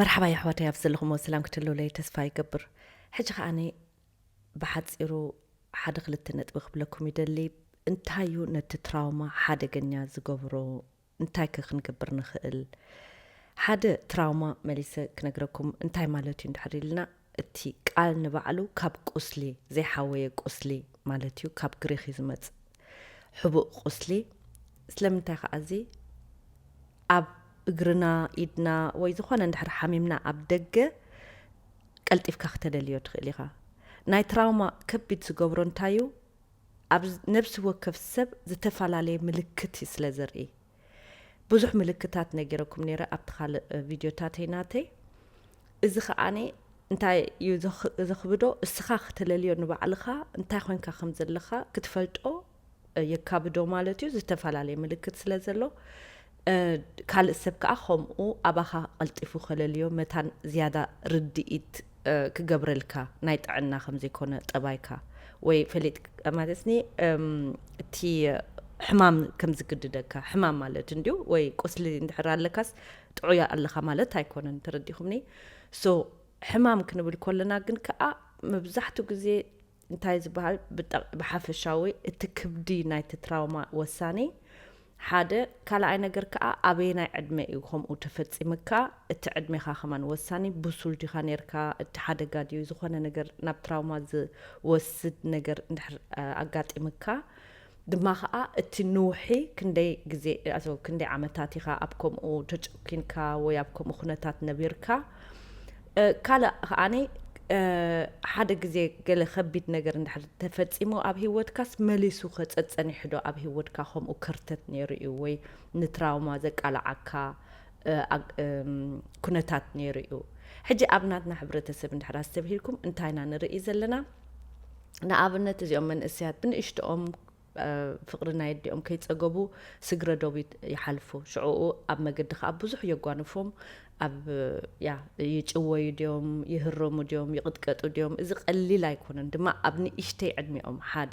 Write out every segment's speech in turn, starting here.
መርሓባ የሕዋተይ፣ ኣብ ዘለኹሞ ሰላም ክትህልውለይ ተስፋ ይገብር። ሕጂ ከኣ ኣነ ብሓጺሩ ሓደ ክልተ ነጥቢ ክብለኩም ይደሊ። እንታይ እዩ ነቲ ትራውማ ሓደገኛ ዝገብሮ? እንታይ ከ ክንገብር ንኽእል? ሓደ ትራውማ መሊሰ ክነግረኩም እንታይ ማለት እዩ እንድሕር ኢልና፣ እቲ ቃል ንባዕሉ ካብ ቁስሊ፣ ዘይሓወየ ቁስሊ ማለት እዩ፣ ካብ ግሪኽ እዩ ዝመጽእ። ሕቡእ ቁስሊ። ስለምንታይ ከኣ እዚ ኣብ እግርና፣ ኢድና ወይ ዝኾነ እንድሕር ሓሚምና ኣብ ደገ ቀልጢፍካ ክተለልዮ ትኽእል ኢኻ። ናይ ትራውማ ከቢድ ዝገብሮ እንታይ እዩ? ኣብ ነብሲ ወከፍ ሰብ ዝተፈላለየ ምልክት እዩ ስለ ዘርኢ። ብዙሕ ምልክታት ነጊረኩም ነይረ ኣብቲ ካልእ ቪድዮታተይ ናተይ። እዚ ከኣኒ እንታይ እዩ ዘኽ-፣ ዘኽብዶ? እስኻ ክተለልዮ ንባዕልኻ እንታይ ኮንካ ከም ዘለኻ ክትፈልጦ የካብዶ ማለት እዩ። ዝተፈላለየ ምልክት ስለ ዘሎ፣ እ፣ ካልእ ሰብ ከኣ ከምኡ ኣባኻ ቀልጢፉ ከለልዮ መታን ዝያዳ ርድኢት፣ እ፣ ክገብረልካ፣ ናይ ጥዕና ከም ዘይኮነ ጠባይካ ወይ ፈሊጥ ማለትኒ፣ እም፣ እቲ ሕማም ከም ዝግድደካ፣ ሕማም ማለት እንድዩ ወይ ቁስሊ እንድሕር ኣለካስ ጥዑያ ኣለኻ ማለት ኣይኮነን። ተረዲኹምኒ? ሶ ሕማም ክንብል ከለና ግን ከኣ መብዛሕትኡ ግዜ እንታይ ዝበሃል ብጠ-፣ ብሓፈሻዊ እቲ ክብዲ ናይቲ ትራውማ ወሳኒ ሓደ። ካልኣይ ነገር ከኣ ኣበየናይ ዕድመ እዩ ከምኡ ተፈጺምካ፣ እቲ ዕድሜኻ ከማን ወሳኒ። ብሱል ዲኻ ነይርካ፣ እቲ ሓደጋ ድዩ ዝኾነ ነገር ናብ ትራውማ ዝወስድ ነገር እንድሕር፣ እ፣ ኣጋጢምካ ድማ ከኣ እቲ ንውሒ ክንደይ ግዜ፣ ኣቶ፣ ክንደይ ዓመታት ኢኻ ኣብ ከምኡ ተጨኪንካ ወይ ኣብ ከምኡ ኩነታት ነቢርካ? እ፣ ካልእ ከኣኒ፣ እ፣ ሓደ ግዜ ገለ ከቢድ ነገር እንድሕር ተፈጺሙ ኣብ ህይወትካስ መሊሱ ከ ጸጸኒሑ ዶ ኣብ ህይወትካ ከምኡ ከርተት ነይሩ እዩ ወይ ንትራውማ ዘቃልዓካ፣ እ፣ ኣግ-፣ እም፣ ኩነታት ነይሩ እዩ? ሕጂ ኣብ ናትና ሕብረተሰብ እንድሕር ኣስተብሂልኩም እንታይ ኢና ንርኢ ዘለና? ንኣብነት እዚኦም መንእሰያት ብንእሽቶኦም፣ እ፣ ፍቕሪ ናይ ኣዲኦም ከይጸገቡ ስግረ ዶብ ይት-፣ ይሓልፉ። ሽዑኡ ኣብ መገዲ ከኣ ብዙሕ የጓንፎም። ኣብ፣ ያ፣ ይጭወዩ ድዮም፣ ይህረሙ ድዮም፣ ይቕጥቀጡ ድዮም? እዚ ቀሊል ኣይኮነን። ድማ ኣብ ንእሽተይ ዕድሚኦም ሓደ።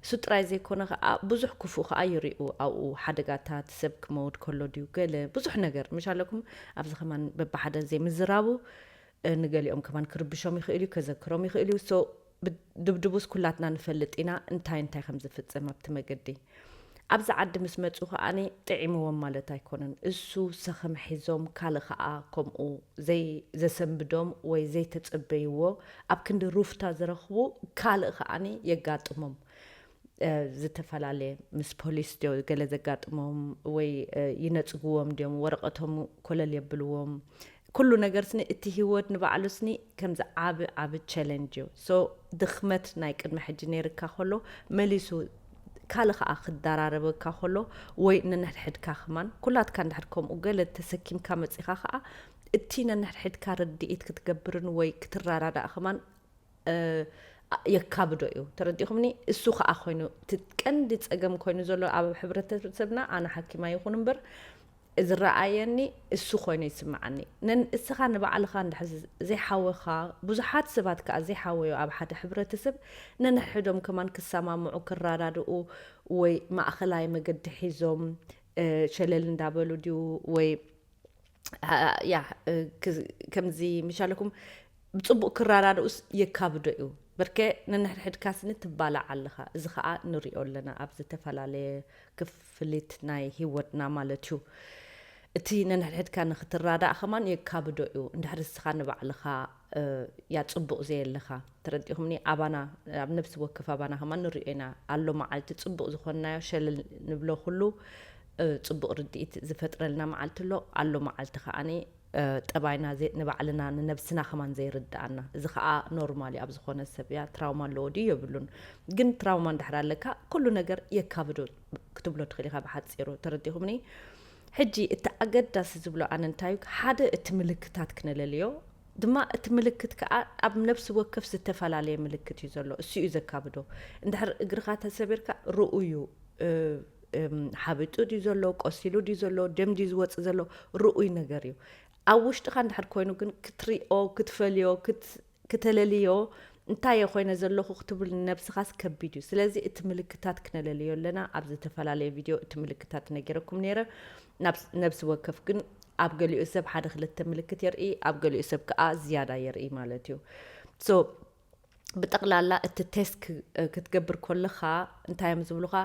እሱ ጥራይ ዘይኮነ ከኣ ብዙሕ ክፉእ ከኣ ይርእዩ ኣብኡ። ሓደጋታት፣ ሰብ ክመውት ከሎ ድዩ፣ ገለ ብዙሕ ነገር። ምሽ ኣለኩም ኣብዚ ከማን በብሓደ ዘይምዝራቡ፣ እ፣ ንገሊኦም ከማን ክርብሾም ይኽእል እዩ፣ ከዘክሮም ይኽእል እዩ። ሶ፣ ብ-፣ ድብድቡስ ኩላትና ንፈልጥ ኢና እንታይ እንታይ ከም ዝፍጸም ኣብቲ መገዲ። ኣብዚ ዓዲ ምስ መጹ ከኣኒ ጥዒምዎም ማለት ኣይኮነን። እሱ ሰኸም ሒዞም ካልእ ከኣ ከምኡ ዘይ-፣ ዘሰንብዶም ወይ ዘይተጸበይዎ ኣብ ክንዲ ሩፍታ ዝረኽቡ ካልእ ከኣኒ የጋጥሞም። እ፣ ዝተፈላለየ ምስ ፖሊስ ድዮ ገለ ዘጋጥሞም ወይ፣ እ፣ ይነጽግዎም ድዮም፣ ወረቐቶም ኮለል የብልዎም። ኩሉ ነገር ስኒ፣ እቲ ህይወት ንባዕሉ ስኒ ከምዚ ዓቢ፣ ዓቢ ቸለንጅ እዩ። ሶ፣ ድኽመት ናይ ቅድሚ ሕጂ ነይርካ ከሎ፣ መሊሱ ካልእ ከኣ ክደራረበካ ከሎ፣ ወይ ነንሕድሕድካ ከማን፣ ኩላትካ እንድሕር ከምኡ ገለ ተሰኪምካ መጺኻ ከኣ፣ እቲ ነንሕድሕድካ ርድኢት ክትገብርን ወይ ክትረዳዳእ ከማን እ፣ የካብዶ እዩ። ተረዲኹምኒ? እሱ ኸኣ ኮይኑ፣ እቲ ቀንዲ ጸገም ኮይኑ ዘሎ ኣብ ሕብረተሰብና፣ ኣነ ሓኪም ኣይኹን እምበር፣ ዝረኣየኒ እሱ ኮይኑ ይስምዓኒ። ነን-፣ እስኻ ንባዕልኻ እንድሕር ዘይሓወኻ፣ ብዙሓት ሰባት ከኣ ዘይሓወዩ ኣብ ሓደ ሕብረተሰብ፣ ነንሕድሕዶም ከማን ክሰማምዑ፣ ክረዳድኡ ወይ ማእኸላይ መገዲ ሒዞም፣ እ፣ ሸለል እንዳበሉ ድዩ ወይ ያ፣ እ፣ ክዝ-፣ ከምዚ ምሻለኩም ብጽቡቕ ክረዳድኡስ የካብዶ እዩ። በርከ ነንሕድሕድካ ስኒ ትባላዕ ኣለኻ። እዚ ኸኣ ንሪኦ ኣለና ኣብ ዝተፈላለየ ክፍሊት ናይ ህይወትና ማለት እዩ። እቲ ነንሕድሕድካ ንኽትረዳእ ከማን የካብዶ እዩ። እንድሕር እስኻ ንባዕልኻ፣ እ፣ ያ ጽቡቕ ዘየለኻ። ተረዲኹምኒ? ኣባና፣ ኣብ ነብሲ ወከፍ ኣባና ከማን ንሪኦ ኢና። ኣሎ መዓልቲ ጽቡቕ ዝኾንናዮ ሸለል ንብሎ ኩሉ፣ እ፣ ጽቡቕ ርድኢት ዝፈጥረልና መዓልቲ ኣሎ። ኣሎ መዓልቲ ከኣኒ፣ እ፣ ጠባይና ዘይ-፣ ንባዕልና ንነብስና ከማን ዘይርድኣና። እዚ ከኣ ኖርማል እዩ ኣብ ዝኾነ ሰብ። ያ ትራውማ ኣለዎ ድዩ የብሉን። ግን ትራውማ እንድሕር ኣለካ ኩሉ ነገር የካብዶ ክትብሎ ትኽእል ኢኻ ብሓጺሩ። ተረዲኹምኒ? ሕጂ እቲ ኣገዳሲ ዝብሎ ኣነ እንታይ እዩ፣ ሓደ እቲ ምልክታት ክነለልዮ፣ ድማ እቲ ምልክት ከኣ ኣብ ነብሲ ወከፍ ዝተፈላለየ ምልክት እዩ ዘሎ። እሱ እዩ ዘካብዶ። እንድሕር እግርኻ ተሰቢርካ ርኡዩ፣ እ፣ እም፣ ሓቢጡ ድዩ ዘሎ፣ ቆሲሉ ድዩ ዘሎ፣ ደም ድዩ ዝወጽእ ዘሎ፣ ርኡይ ነገር እዩ። ኣብ ውሽጥኻ እንድሕር ኮይኑ ግን ክትሪኦ፣ ክትፈልዮ፣ ክት-፣ ክተለልዮ፣ እንታይ እየ ኮይነ ዘለኹ ክትብል ንነብስኻስ ከቢድ እዩ። ስለዚ እቲ ምልክታት ክነለልዮ ኣለና። ኣብ ዝተፈላለየ ቪድዮ እቲ ምልክታት ነጊረኩም ነይረ። ናብ ነብሲ ወከፍ ግን ኣብ ገሊኡ ሰብ ሓደ ክልተ ምልክት የርኢ፣ ኣብ ገሊኡ ሰብ ከዓ ዝያዳ የርኢ ማለት እዩ። So ብጠቕላላ እቲ ቴስት ክትገብር ከለኻ እንታይ እዮም ዝብሉኻ?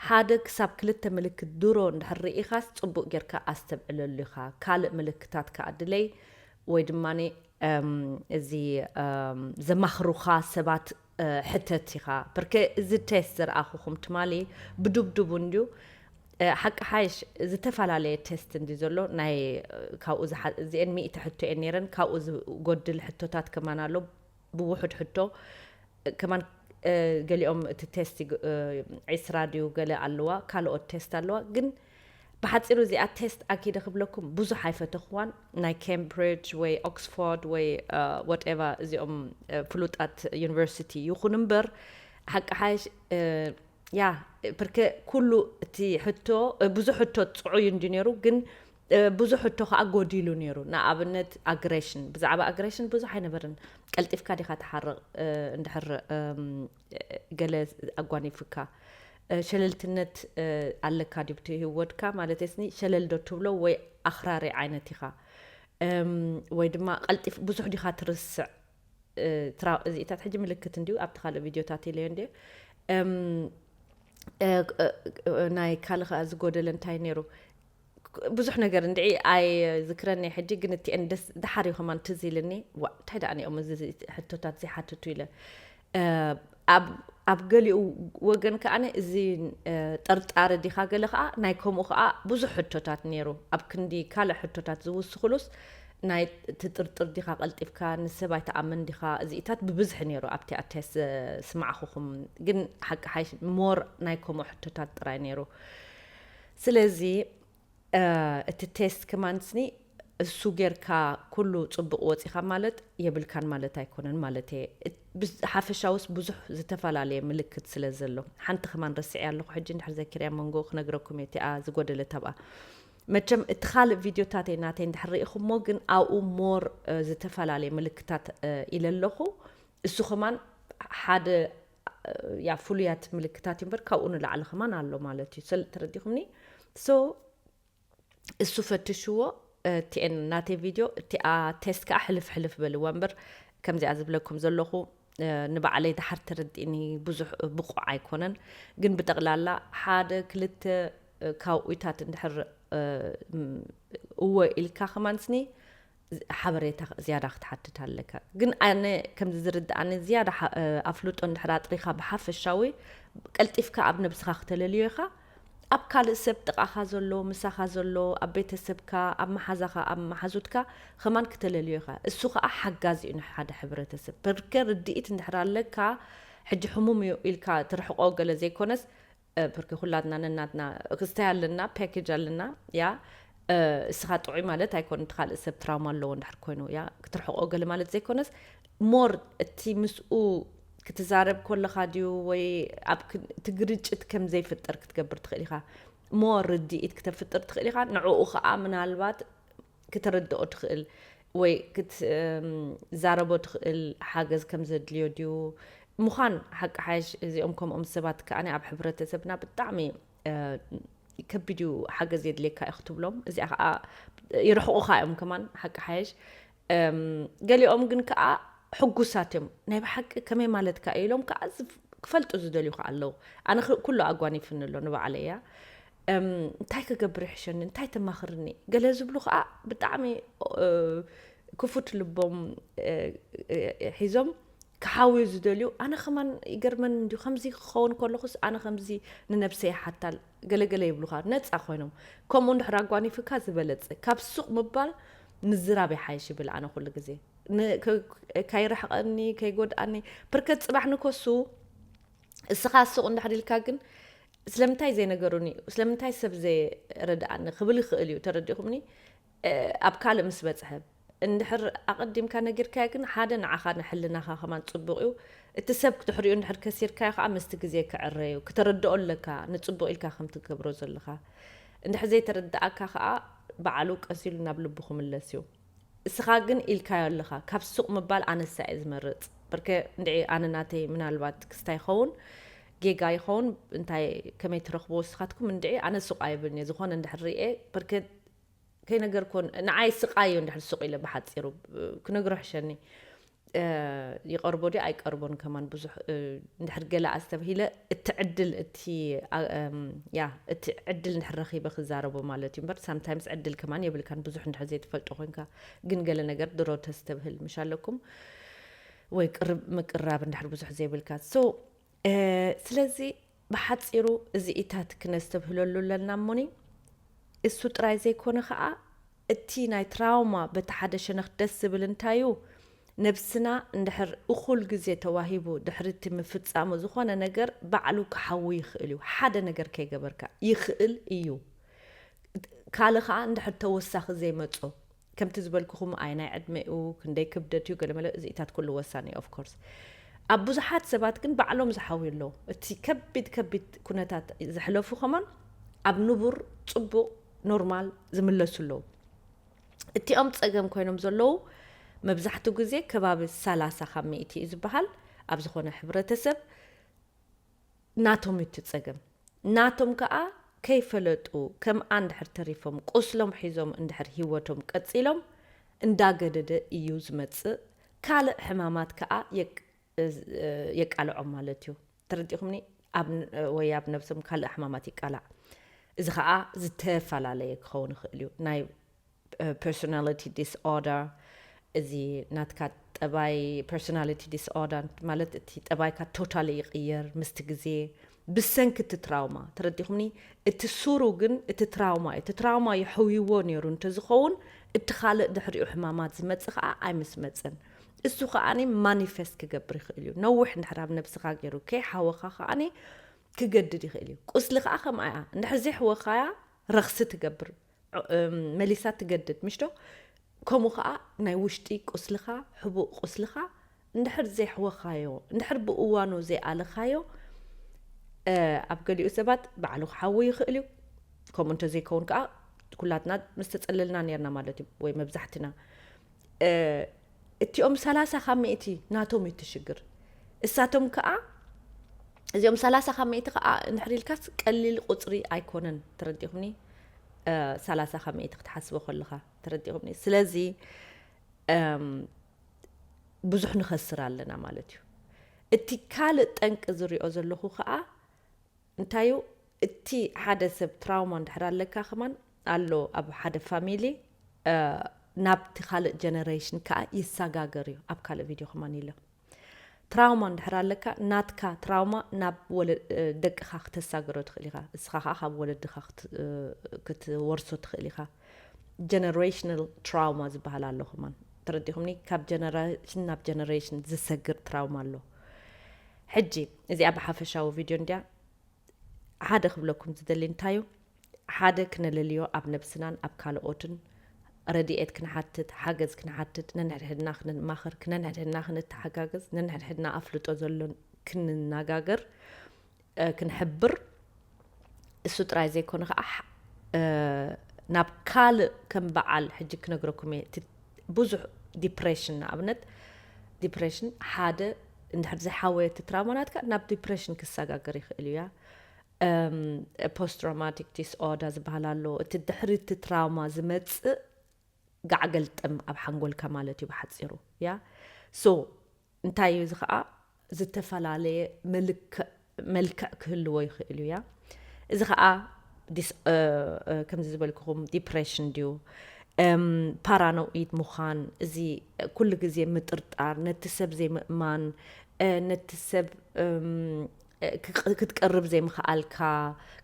ሓደ ክሳብ ክልተ ምልክት ድሮ እንድሕር ርኢኻስ ፅቡቅ ጌርካ ኣስተብዕለሉ ኢኻ። ካልእ ምልክታት ከዓ ድለይ ወይ ድማ እዚ ዘማኽሩኻ ሰባት ሕተት ኢኻ። ብርከ እዚ ቴስት ዝረኣኹኹም ትማሊ ብዱብዱቡ እንድዩ። ሓቂ ሓይሽ ዝተፈላለየ ቴስት እንዲ ዘሎ ናይ ካብኡ እዚአን ሚእቲ ሕቶ እየን ነይረን። ካብኡ ዝጎድል ሕቶታት ከማን ኣሎ። ብውሑድ ሕቶ ከማን ገሊኦም እቲ ቴስት ዒስራ ድዩ ገለ ኣለዋ፣ ካልኦት ቴስት ኣለዋ። ግን ብሓፂሩ እዚኣ ቴስት ኣኪደ ክብለኩም ብዙሕ ኣይፈተኽዋን። ናይ ኬምብሪጅ ወይ ኦክስፎርድ ወይ ወትኤቨር እዚኦም ፍሉጣት ዩኒቨርሲቲ ይኹን እምበር ሓቂ ሓይሽ ያ ብርከ ኩሉ እቲ ሕቶ ብዙሕ ሕቶ ፅዑይ እንዲ ነይሩ ግን ብዙሕ ሕቶ ከዓ ጎዲሉ ነይሩ። ንኣብነት ኣግሬሽን፣ ብዛዕባ ኣግሬሽን ብዙሕ ኣይነበርን። ቀልጢፍካ ዲኻ ትሓርቕ እንድሕር ገለ ኣጓኒፍካ ሸለልትነት ኣለካ ድዩ ብቲ ህይወትካ ማለት ስኒ ሸለል ዶ ትብሎ ወይ ኣኽራሪ ዓይነት ኢኻ ወይ ድማ ቀልጢፍ ብዙሕ ዲኻ ትርስዕ እዚኢታት ሕጂ ምልክት እንድዩ ኣብቲ ካልእ ቪድዮታት ኢለዮ እንድየ ናይ ካልእ ከዓ ዝጎደለ እንታይ ነይሩ ብዙሕ ነገር እንድዒ ኣይዝክረኒ ሕጂ ግን እቲአን ደስ ድሓር እዩ ከማን ትዝ ኢልኒ ዋ እንታይ ደኣ ኒኦም እዚ ሕቶታት ዘይሓትቱ ኢለ ኣብ ገሊኡ ወገን ከዓነ እዚ ጥርጣረ ዲኻ ገለ ከዓ ናይ ከምኡ ከዓ ብዙሕ ሕቶታት ነይሩ ኣብ ክንዲ ካልእ ሕቶታት ዝውስኽሉስ ናይ ትጥርጥር ዲኻ ቀልጢፍካ ንሰብ ኣይተኣምን ዲኻ እዚኢታት ብብዝሒ ነይሩ ኣብቲ ኣቴስ ስማዕኹኹም ግን ሓቂ ሓይሽ ሞር ናይ ከምኡ ሕቶታት ጥራይ ነይሩ ስለዚ እቲ ቴስት ከማንስኒ እሱ ጌርካ ኩሉ ጽቡቕ ወጺኻ ማለት የብልካን ማለት ኣይኮነን ማለት እየ። ሓፈሻውስ ብዙሕ ዝተፈላለየ ምልክት ስለ ዘሎ። ሓንቲ ከማን ረሲዐ ኣለኹ ሕጂ እንድሕር ዘኪርያ መንጎ ክነግረኩም እየ እቲኣ ዝጎደለት ኣብኣ። መቸም እቲ ካልእ ቪድዮታተይ ናተይ እንድሕር ርኢኹሞ ግን ኣብኡ ሞር ዝተፈላለየ ምልክታት ኢለ ኣለኹ። እሱ ከማን ሓደ ያ ፍሉያት ምልክታት እዩ እምበር ካብኡ ንላዕሊ ከማን ኣሎ ማለት እዩ። ተረዲኹምኒ? So እሱ ፈትሽዎ እቲኤን ናተይ ቪድዮ እቲኣ ቴስት ከዓ ሕልፍ ሕልፍ በልዋ እምበር ከምዚኣ ዝብለኩም ዘለኹ ንባዕለይ ድሓር ተረዲእኒ ብዙሕ ብቑዕ ኣይኮነን ግን ብጠቕላላ ሓደ ክልተ ካብኡታት እንድሕር እወ ኢልካ ከማንስኒ ሓበሬታ ዝያዳ ክትሓትት ኣለካ ግን ኣነ ከምዚ ዝርድኣኒ ዝያዳ ኣፍልጦ እንድሕር ኣጥሪኻ ብሓፈሻዊ ቀልጢፍካ ኣብ ነብስኻ ክተለልዮ ኢኻ ኣብ ካልእ ሰብ ጥቓኻ ዘሎ ምሳኻ ዘሎ ኣብ ቤተሰብካ ኣብ መሓዛኻ ኣብ መሓዙትካ ከማን ክተለልዮ ኢኻ እሱ ከዓ ሓጋዚ እዩ ንሓደ ሕብረተሰብ በርከ ርድኢት እንድሕር ኣለካ ሕጂ ሕሙም እዩ ኢልካ ትርሕቆ ገለ ዘይኮነስ ብርኪ ኩላትና ነናትና ክስታይ ኣለና ፓኬጅ ኣለና ያ እስኻ ጥዑይ ማለት ኣይኮነ እቲ ካልእ ሰብ ትራውማ ኣለዎ እንድሕር ኮይኑ ያ ክትርሕቆ ገለ ማለት ዘይኮነስ ሞር እቲ ምስኡ ክትዛረብ ከለኻ ድዩ ወይ ኣብ እቲ ግርጭት ከም ዘይፍጠር ክትገብር ትኽእል ኢኻ ሞር ርድኢት ክተፍጥር ትኽእል ኢኻ ንዕኡ ከዓ ምናልባት ክተረድኦ ትኽእል ወይ ክትዛረቦ ትኽእል ሓገዝ ከም ዘድልዮ ድዩ ምዃን ሓቂ ሓይሽ እዚኦም ከምኦም ሰባት ከዓ ኣብ ሕብረተሰብና ብጣዕሚ ከቢድ እዩ ሓገዝ የድልየካ እዩ ክትብሎም እዚኣ ከዓ ይርሕቑኻ እዮም ከማን ሓቂ ሓይሽ ገሊኦም ግን ከዓ ሕጉሳት እዮም ናይ ብሓቂ ከመይ ማለትካ ኢሎም ከዓ ክፈልጡ ዝደልዩ ከዓ ኣለዉ ኣነ ኩሉ ኣጓኒፍኒ ኣሎ ንባዕለይ እያ እንታይ ክገብር ይሕሸኒ እንታይ ተማኽርኒ ገለ ዝብሉ ከዓ ብጣዕሚ ክፉት ልቦም ሒዞም ክሓውዩ ዝደልዩ ኣነ ከማን ይገርመን እንዲ ከምዚ ክኸውን ከለኹስ ኣነ ከምዚ ንነብሰ ይሓታል ገለገለ ይብሉኻ ነፃ ኮይኖም ከምኡ እንድሕር ኣጓኒፍካ ዝበለፀ ካብ ሱቕ ምባል ምዝራብ ይሓይሽ ይብል ኣነ ኩሉ ግዜ ከይረሕቐኒ ከይጎድኣኒ ብርከት ፅባሕ ንኮሱ እስኻ ሱቕ እንድሕር ኢልካ ግን ስለምንታይ ዘይነገሩኒ ስለምንታይ ሰብ ዘይረድኣኒ ክብል ይኽእል እዩ ተረዲኹምኒ ኣብ ካልእ ምስ በፅሐ እንድሕር ኣቐዲምካ ነጊርካዮ ግን ሓደ ንዓኻ ንሕልናኻ ከማን ፅቡቕ እዩ እቲ ሰብ ክትሕሪኡ እንድሕር ከሲርካዮ ከዓ ምስቲ ግዜ ክዕረ እዩ ክተረድኦ ኣለካ ንፅቡቕ ኢልካ ከም ትገብሮ ዘለኻ እንድሕር ዘይተረድኣካ ከዓ በዓሉ ቀስ ኢሉ ናብ ልቡ ክምለስ እዩ እስኻ ግን ኢልካዮ ኣለኻ ካብ ሱቕ ምባል ኣነሳ እየ ዝመርፅ በርከ እንድዒ ኣነ ናተይ ምናልባት ክስታይ ይኸውን ጌጋ ይኸውን እንታይ ከመይ ትረኽቦ ስኻትኩም እንድዒ ኣነ ሱቕ ኣይብልን እየ ዝኾነ እንድሕር ርኤ በርከ ከይነገርኮን ንዓይ ስቃይ እዩ እንድሕር ሱቅ ኢለ ብሓፂሩ ክነግሮ ሕሸኒ። ይቀርቦ ድዩ ኣይቀርቦን ከማን ብዙሕ እንድሕር ገለ ኣስተብሂለ እቲ ዕድል እቲ ያ እቲ ዕድል እንድሕር ረኺበ ክዛረቦ ማለት እዩ እምበር ሳምታይምስ ዕድል ከማን የብልካን ብዙሕ እንድሕር ዘይትፈልጦ ኮንካ ግን ገለ ነገር ድሮ ተስተብህል ምሽ ኣለኩም ወይ ቅርብ ምቅራብ እንድሕር ብዙሕ ዘይብልካ so ስለዚ ብሓፂሩ እዚኢታት ክነስተብህለሉ ኣለና እሞኒ እሱ ጥራይ ዘይኮነ ከዓ እቲ ናይ ትራውማ በቲ ሓደ ሸነኽ ደስ ዝብል እንታዩ ነብስና እንድሕር እኹል ግዜ ተዋሂቡ ድሕሪ እቲ ምፍፃሙ ዝኾነ ነገር ባዕሉ ክሓዊ ይኽእል እዩ ሓደ ነገር ከይገበርካ ይኽእል እዩ ካልእ ከዓ እንድሕር ተወሳኺ ዘይመፆ ከምቲ ዝበልኩኹም ኣይ ናይ ዕድመኡ ክንደይ ክብደት እዩ ገለመለ እዚኢታት ኩሉ ወሳኒ እዩ of course ኣብ ብዙሓት ሰባት ግን ባዕሎም ዝሓውዩ ኣለዉ እቲ ከቢድ ከቢድ ኩነታት ዘሕለፉ ከማን ኣብ ንቡር ፅቡቕ ኖርማል ዝምለሱ ኣለዉ እቲኦም ፀገም ኮይኖም ዘለዉ መብዛሕትኡ ግዜ ከባቢ ሰላሳ ካብ ሚእቲ እዩ ዝበሃል ኣብ ዝኾነ ሕብረተሰብ ናቶም እዩ እቲ ፀገም ናቶም ከዓ ከይፈለጡ ከምኣ እንድሕር ተሪፎም ቁስሎም ሒዞም እንድሕር ሂወቶም ቀፂሎም እንዳገደደ እዩ ዝመፅእ ካልእ ሕማማት ከዓ የቃልዖም ማለት እዩ ተረዲኹምኒ ወይ ኣብ ነብሶም ካልእ ሕማማት ይቃላዕ እዚ ከዓ ዝተፈላለየ ክኸውን ይኽእል እዩ ናይ personality disorder እዚ ናትካ ጠባይ personality disorder ማለት እቲ ጠባይካ totally ይቕየር ምስቲ ግዜ ብሰንኪ እቲ ትራውማ ተረዲኹምኒ እቲ ሱሩ ግን እቲ ትራውማ እዩ እቲ ትራውማ የሕውይዎ ነይሩ እንተዝኸውን እቲ ካልእ ድሕሪኡ ሕማማት ዝመፅእ ከዓ ኣይምስመፅን እሱ ከዓ ማኒፌስት ክገብር ይኽእል እዩ ነዊሕ እንድሕር ኣብ ነብስኻ ገይሩ ከይሓወኻ ከዓ ክገድድ ይኽእል እዩ ቁስሊ ከዓ ከምኣ እያ እንድሕር ዘይሕወኻያ ረኽሲ ትገብር መሊሳ ትገድድ ምሽዶ ከምኡ ከዓ ናይ ውሽጢ ቁስልኻ ሕቡእ ቁስልኻ እንድሕር ዘይሕወኻዮ እንድሕር ብእዋኑ ዘይኣለኻዮ ኣብ ገሊኡ ሰባት ባዕሉ ክሓዊ ይኽእል እዩ ከምኡ እንተዘይከውን ከዓ ኩላትና ምስ ተፀለልና ነርና ማለት እዩ ወይ መብዛሕትና እቲኦም ሰላሳ ካብ ሚእቲ ናቶም እዩ እቲ ሽግር እሳቶም ከዓ እዚኦም ሰላሳ ካብ ሚእቲ ከዓ እንድሕር ኢልካስ ቀሊል ቁፅሪ ኣይኮነን ተረዲኹምኒ ሰላሳ ካብ ሚእቲ ክትሓስቦ ከለኻ ተረዲኹምኒ ስለዚ ብዙሕ ንኸስር ኣለና ማለት እዩ እቲ ካልእ ጠንቂ ዝሪኦ ዘለኹ ከዓ እንታዩ እቲ ሓደ ሰብ ትራውማ እንድሕር ኣለካ ከማን ኣሎ ኣብ ሓደ ፋሚሊ ናብቲ ካልእ ጀነሬሽን ከዓ ይሰጋገር እዩ ኣብ ካልእ ቪድዮ ከማን ኢለ ትራውማ እንድሕር ኣለካ ናትካ ትራውማ ናብ ደቅኻ ክተሳገሮ ትኽእል ኢኻ እስኻ ከዓ ካብ ወለድኻ ክትወርሶ ትኽእል ኢኻ generational trauma ዝበሃል ኣሎ ከማን ተረዲኹምኒ ካብ ጀነሬሽን ናብ ጀነሬሽን ዝሰግር ትራውማ ኣሎ ሕጂ እዚኣ ብሓፈሻዊ ቪድዮ እንድያ ሓደ ክብለኩም ዝደሊ እንታዩ ሓደ ክነለልዮ ኣብ ነብስናን ኣብ ካልኦትን ረድኤት ክንሓትት ሓገዝ ክንሓትት ነንሕድሕድና ክንማኸር ነንሕድሕድና ክንተሓጋገዝ ነንሕድሕድና ኣፍልጦ ዘሎን ክንነጋገር ክንሕብር እሱ ጥራይ ዘይኮነ ከዓ ናብ ካልእ ከም በዓል ሕጂ ክነግረኩም እየ ብዙሕ ዲፕሬሽን ንኣብነት ዲፕሬሽን ሓደ እንድሕር ዘይሓወየ እቲ ትራውማ ናትካ ናብ ዲፕሬሽን ክሰጋገር ይኽእል እዩ post traumatic disorder ዝበሃል ኣሎ እቲ ድሕሪ እቲ ትራውማ ዝመፅእ ጋዕ ገልጠም ኣብ ሓንጎልካ ማለት እዩ ብሓፂሩ ያ so እንታይ እዩ እዚ ከዓ ዝተፈላለየ መልክዕ ክህልዎ ይኽእል እዩ ያ እዚ ከዓ ከምዚ ዝበልክኹም ዲፕሬሽን ድዩ ፓራኖኢድ ምዃን እዚ ኩሉ ግዜ ምጥርጣር ነቲ ሰብ ዘይምእማን ነቲ ሰብ ክትቀርብ ዘይምኽኣልካ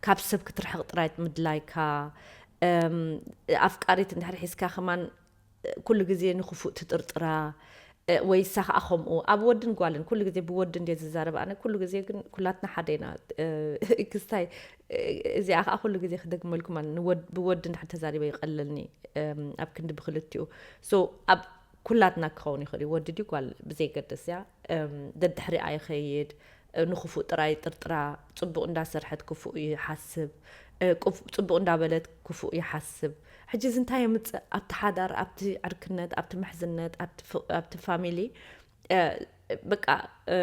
ካብ ሰብ ክትርሕቕ ጥራይ ምድላይካ ኣፍቃሪት እንድሕር ሒዝካ ከማን ኩሉ ግዜ ንክፉእ ትጥርጥራ ወይ እሳ ከዓ ከምኡ ኣብ ወድን ጓልን ኩሉ ግዜ ብወዲ እንድየ ዝዛረብ ኣነ ኩሉ ግዜ ግን ኩላትና ሓደ ኢና ክስታይ እዚኣ ከዓ ኩሉ ግዜ ክደግመልኩም ብወዲ እንድሕር ተዛሪበ ይቀለልኒ ኣብ ክንዲ ብክልቲኡ so ኣብ ኩላትና ክኸውን ይኽእል እዩ ወዲ ድዩ ጓል ብዘይገድስ እያ ደድሕሪኣ ይኸይድ ንክፉእ ጥራይ ጥርጥራ ፅቡቕ እንዳሰርሐት ክፉእ ይሓስብ ፅቡቕ እንዳበለት ክፉእ ይሓስብ ሕጂ እዚ እንታይ የምፅእ ኣብቲ ሓዳር ኣብቲ ዕርክነት ኣብቲ ምሕዝነት ኣብቲ ፋሚሊ በቃ፣ እ፣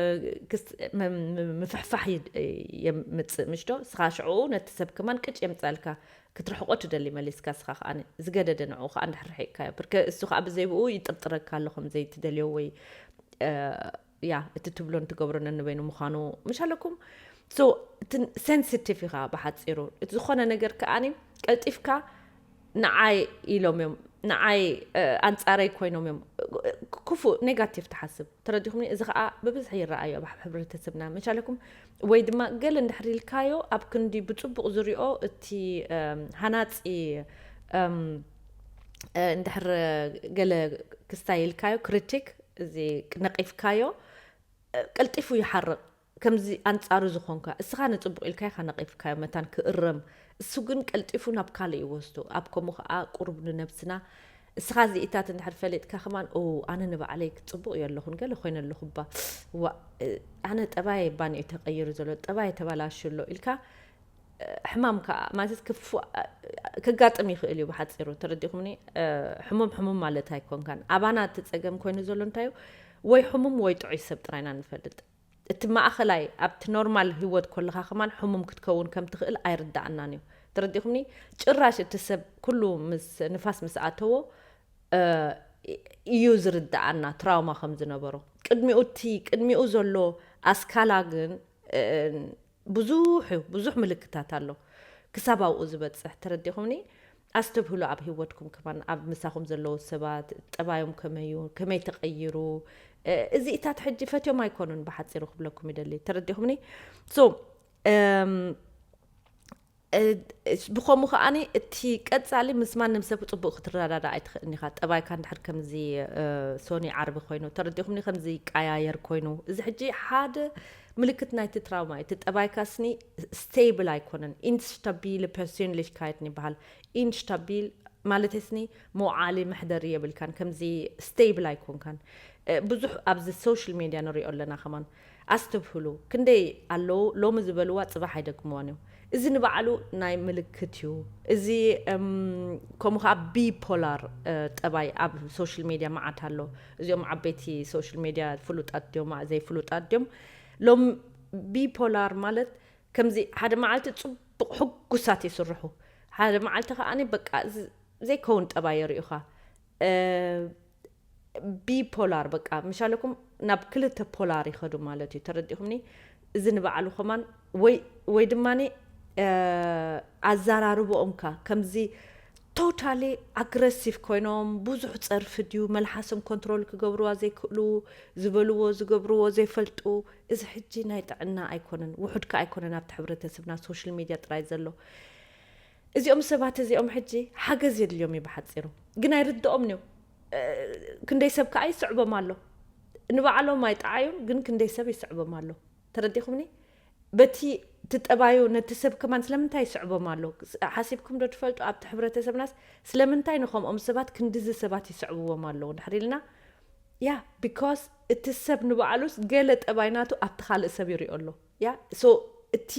ክስ-፣ ም-፣ ም-፣ ምፍሕፋሕ ይድ-፣ የምጽእ፣ ምሽ ዶ? ንስኻ ሽዑ ነቲ ሰብ ከማን ቅጭ የምጻልካ፣ ክትርሕቆ ትደሊ መሊስካ፣ ንስኻ ከኣ ዝገደደ ንዕኡ ከኣ እንድሕር ርሒቅካዮ፣ ብርከ እሱ ከኣ ብዘይብኡ ይጥርጥረካ ኣሎ ከም ዘይትደልዮ ወይ፣ እ፣ ያ፣ እቲ ትብሎን ትገብሮን ነንበይኑ ምዃኑ፣ ምሽ ኣለኩም? So፣ እቲ ሴንሲቲቭ ኢኻ ብሓጺሩ። እቲ ዝኾነ ነገር ከኣኒ ቀልጢፍካ ንዓይ ኢሎም እዮም፣ ንዓይ፣ እ፣ ኣንጻረይ ኮይኖም እዮም። ክፉእ፣ ኔጋቲቭ ትሓስብ። ተረዲኹምኒ? እዚ ኸኣ ብብዝሒ ይረኣዮ ኣብ ሕብረተሰብና። ምሽ ኣለኩም? ወይ ድማ ገለ እንድሕር ኢልካዮ፣ ኣብ ክንዲ ብጽቡቕ ዝሪኦ እቲ፣ እም፣ ሃናጺ፣ እም፣ እ፣ እንድሕር ገለ ክስታይ ኢልካዮ፣ ክሪቲክ፣ እዚ ነቒፍካዮ፣ እ፣ ቀልጢፉ ይሓርቕ። ከምዚ ኣንጻሩ ዝኾንካ፣ እስኻ ንጽቡቕ ኢልካ ኢኻ ነቒፍካዮ፣ መታን ክእረም። እሱ ግን ቀልጢፉ ናብ ካልእ ይወስዶ። ኣብ ከምኡ ኸኣ ቁሩብ ንነብስና፣ እስኻ እዚኢታት እንድሕር ፈሊጥካ ከማን፣ "ኦ፣ ኣነ ንባዕለይ ጽቡቕ እየ ኣለኹን፣ ገለ ኮይነ ኣለኹ እባ። ዋእ፣ ኣነ ጠባየ እባ ንእዩ ተቐይሩ ዘሎ፣ ጠባየ ተባላሹ ኣሎ" ኢልካ፣ እ፣ ሕማም ከኣ፣ ማለት ክፉ-፣ እ፣ ከጋጥም ይኽእል እዩ ብሓጺሩ። ተረዲኹምኒ? እ፣ ሕሙም ሕሙም ማለት ኣይኮንካን። ኣባና እቲ ጸገም ኮይኑ ዘሎ እንታይ እዩ? ወይ ሕሙም ወይ ጥዑይ ሰብ ጥራይና ንፈልጥ። እቲ ማእኸላይ ኣብቲ ኖርማል ህይወት ኮለኻ ከማን ሕሙም ክትከውን ከም ትኽእል ኣይርዳኣናን እዩ። ተረዲኹምኒ? ጭራሽ እቲ ሰብ ኩሉ ምስ ንፋስ ምስ ኣተዎ፣ እ፣ እዩ ዝርዳኣና ትራውማ ከም ዝነበሮ። ቅድሚኡ እቲ፣ ቅድሚኡ ዘሎ ኣስካላ ግን፣ እ፣ ብዙሕ እዩ፣ ብዙሕ ምልክታት ኣሎ ክሳብ ኣብኡ ዝበጽሕ። ተረዲኹምኒ? ኣስተብህሉ ኣብ ህይወትኩም ከማን፣ ኣብ ምሳኹም ዘለዉ ሰባት፣ ጠባዮም ከመይ እዩ፣ ከመይ ተቐይሩ። እ፣ እዚኢታት ሕጂ ፈትዮም ኣይኮኑን ብሓጺሩ ክብለኩም ይደሊ። ተረዲኹምኒ? So፣ እም፣ እ፣ ብኸምኡ ከኣኒ እቲ ቀጻሊ ምስ ማንም ሰብ ጽቡቕ ክትረዳዳእ ኣይትኽእልን ኢኻ። ጠባይካ እንድሕር ከምዚ፣ እ፣ ሶኒ ዓርቢ ኮይኑ፣ ተረዲኹምኒ? ከምዚ ይቀያየር ኮይኑ፣ እዚ ሕጂ ሓደ ምልክት ናይቲ ትራውማ እዩ። እቲ ጠባይካ ስኒ ስቴብል ኣይኮነን። ኢንስታቢል ፐርሶንሊሽካይትን ይበሃል። ኢንስታቢል ማለት ስኒ መውዓሊ መሕደሪ የብልካን፣ ከምዚ ስቴብል ኣይኮንካን። እ፣ ብዙሕ ኣብዚ ሶሻል ሜድያ ንሪኦ ኣለና ከማን። ኣስተብህሉ፣ ክንደይ ኣለዉ ሎሚ ዝበልዋ ጽባሕ ኣይደግምዋን እዮም። እዚ ንባዕሉ ናይ ምልክት እዩ። እዚ፣ እም፣ ከምኡ ከኣ ቢፖላር፣ እ፣ ጠባይ ኣብ ሶሻል ሜድያ መዓት ኣሎ። እዚኦም ዓበይቲ ሶሻል ሜድያ ፍሉጣት ድዮም፣ ዘይፍሉጣት ድዮም? ሎም ቢፖላር ማለት ከምዚ ሓደ መዓልቲ ጽቡቕ ሕጉሳት ይስርሑ፣ ሓደ መዓልቲ ከኣ በቃ ዝ-፣ ዘይከውን ጠባይ የርእዩኻ። እ፣ ቢፖላር በቃ ምሻለኩም ናብ ክልተ ፖላር ይኸዱ ማለት እዩ። ተረዲኹምኒ? እዚ ንባዕሉ ከማን ወይ፣ ወይ ድማኒ፣ እ፣ ኣዘራርብኦም ከ ከምዚ ቶታሊ ኣግረሲቭ ኮይኖም ብዙሕ ጸርፊ ድዩ፣ መልሓሶም ኮንትሮል ክገብርዋ ዘይክእሉ፣ ዝበልዎ ዝገብርዎ ዘይፈልጡ። እዚ ሕጂ ናይ ጥዕና ኣይኮነን፣ ውሑድ ከ ኣይኮነን ኣብቲ ሕብረተሰብና ሶሻል ሚድያ ጥራይ ዘሎ። እዚኦም ሰባት እዚኦም ሕጂ ሓገዝ የድልዮም እዩ ብሓጺሩ። ግን ኣይርድኦም እዩ። እ፣ ክንደይ ሰብ ከኣ ይስዕቦም ኣሎ። ንባዕሎም ኣይጠዓዩን፣ ግን ክንደይ ሰብ ይስዕቦም ኣሎ። ተረዲኹምኒ? በቲ ትጠባዩ ነቲ ሰብ ከማን ስለምንታይ ይስዕቦም ኣሎ? ሓሲብኩም ዶ ትፈልጡ? ኣብቲ ሕብረተሰብናስ ስለምንታይ ንኸምኦም ሰባት ክንድዚ ሰባት ይስዕብዎም ኣለዉ እንድሕር ኢልና? ያ፣ ቢኮዝ እቲ ሰብ ንባዕሉስ ገለ ጠባይ ናቱ ኣብቲ ካልእ ሰብ ይሪኦ ኣሎ። ያ፣ ሶ እቲ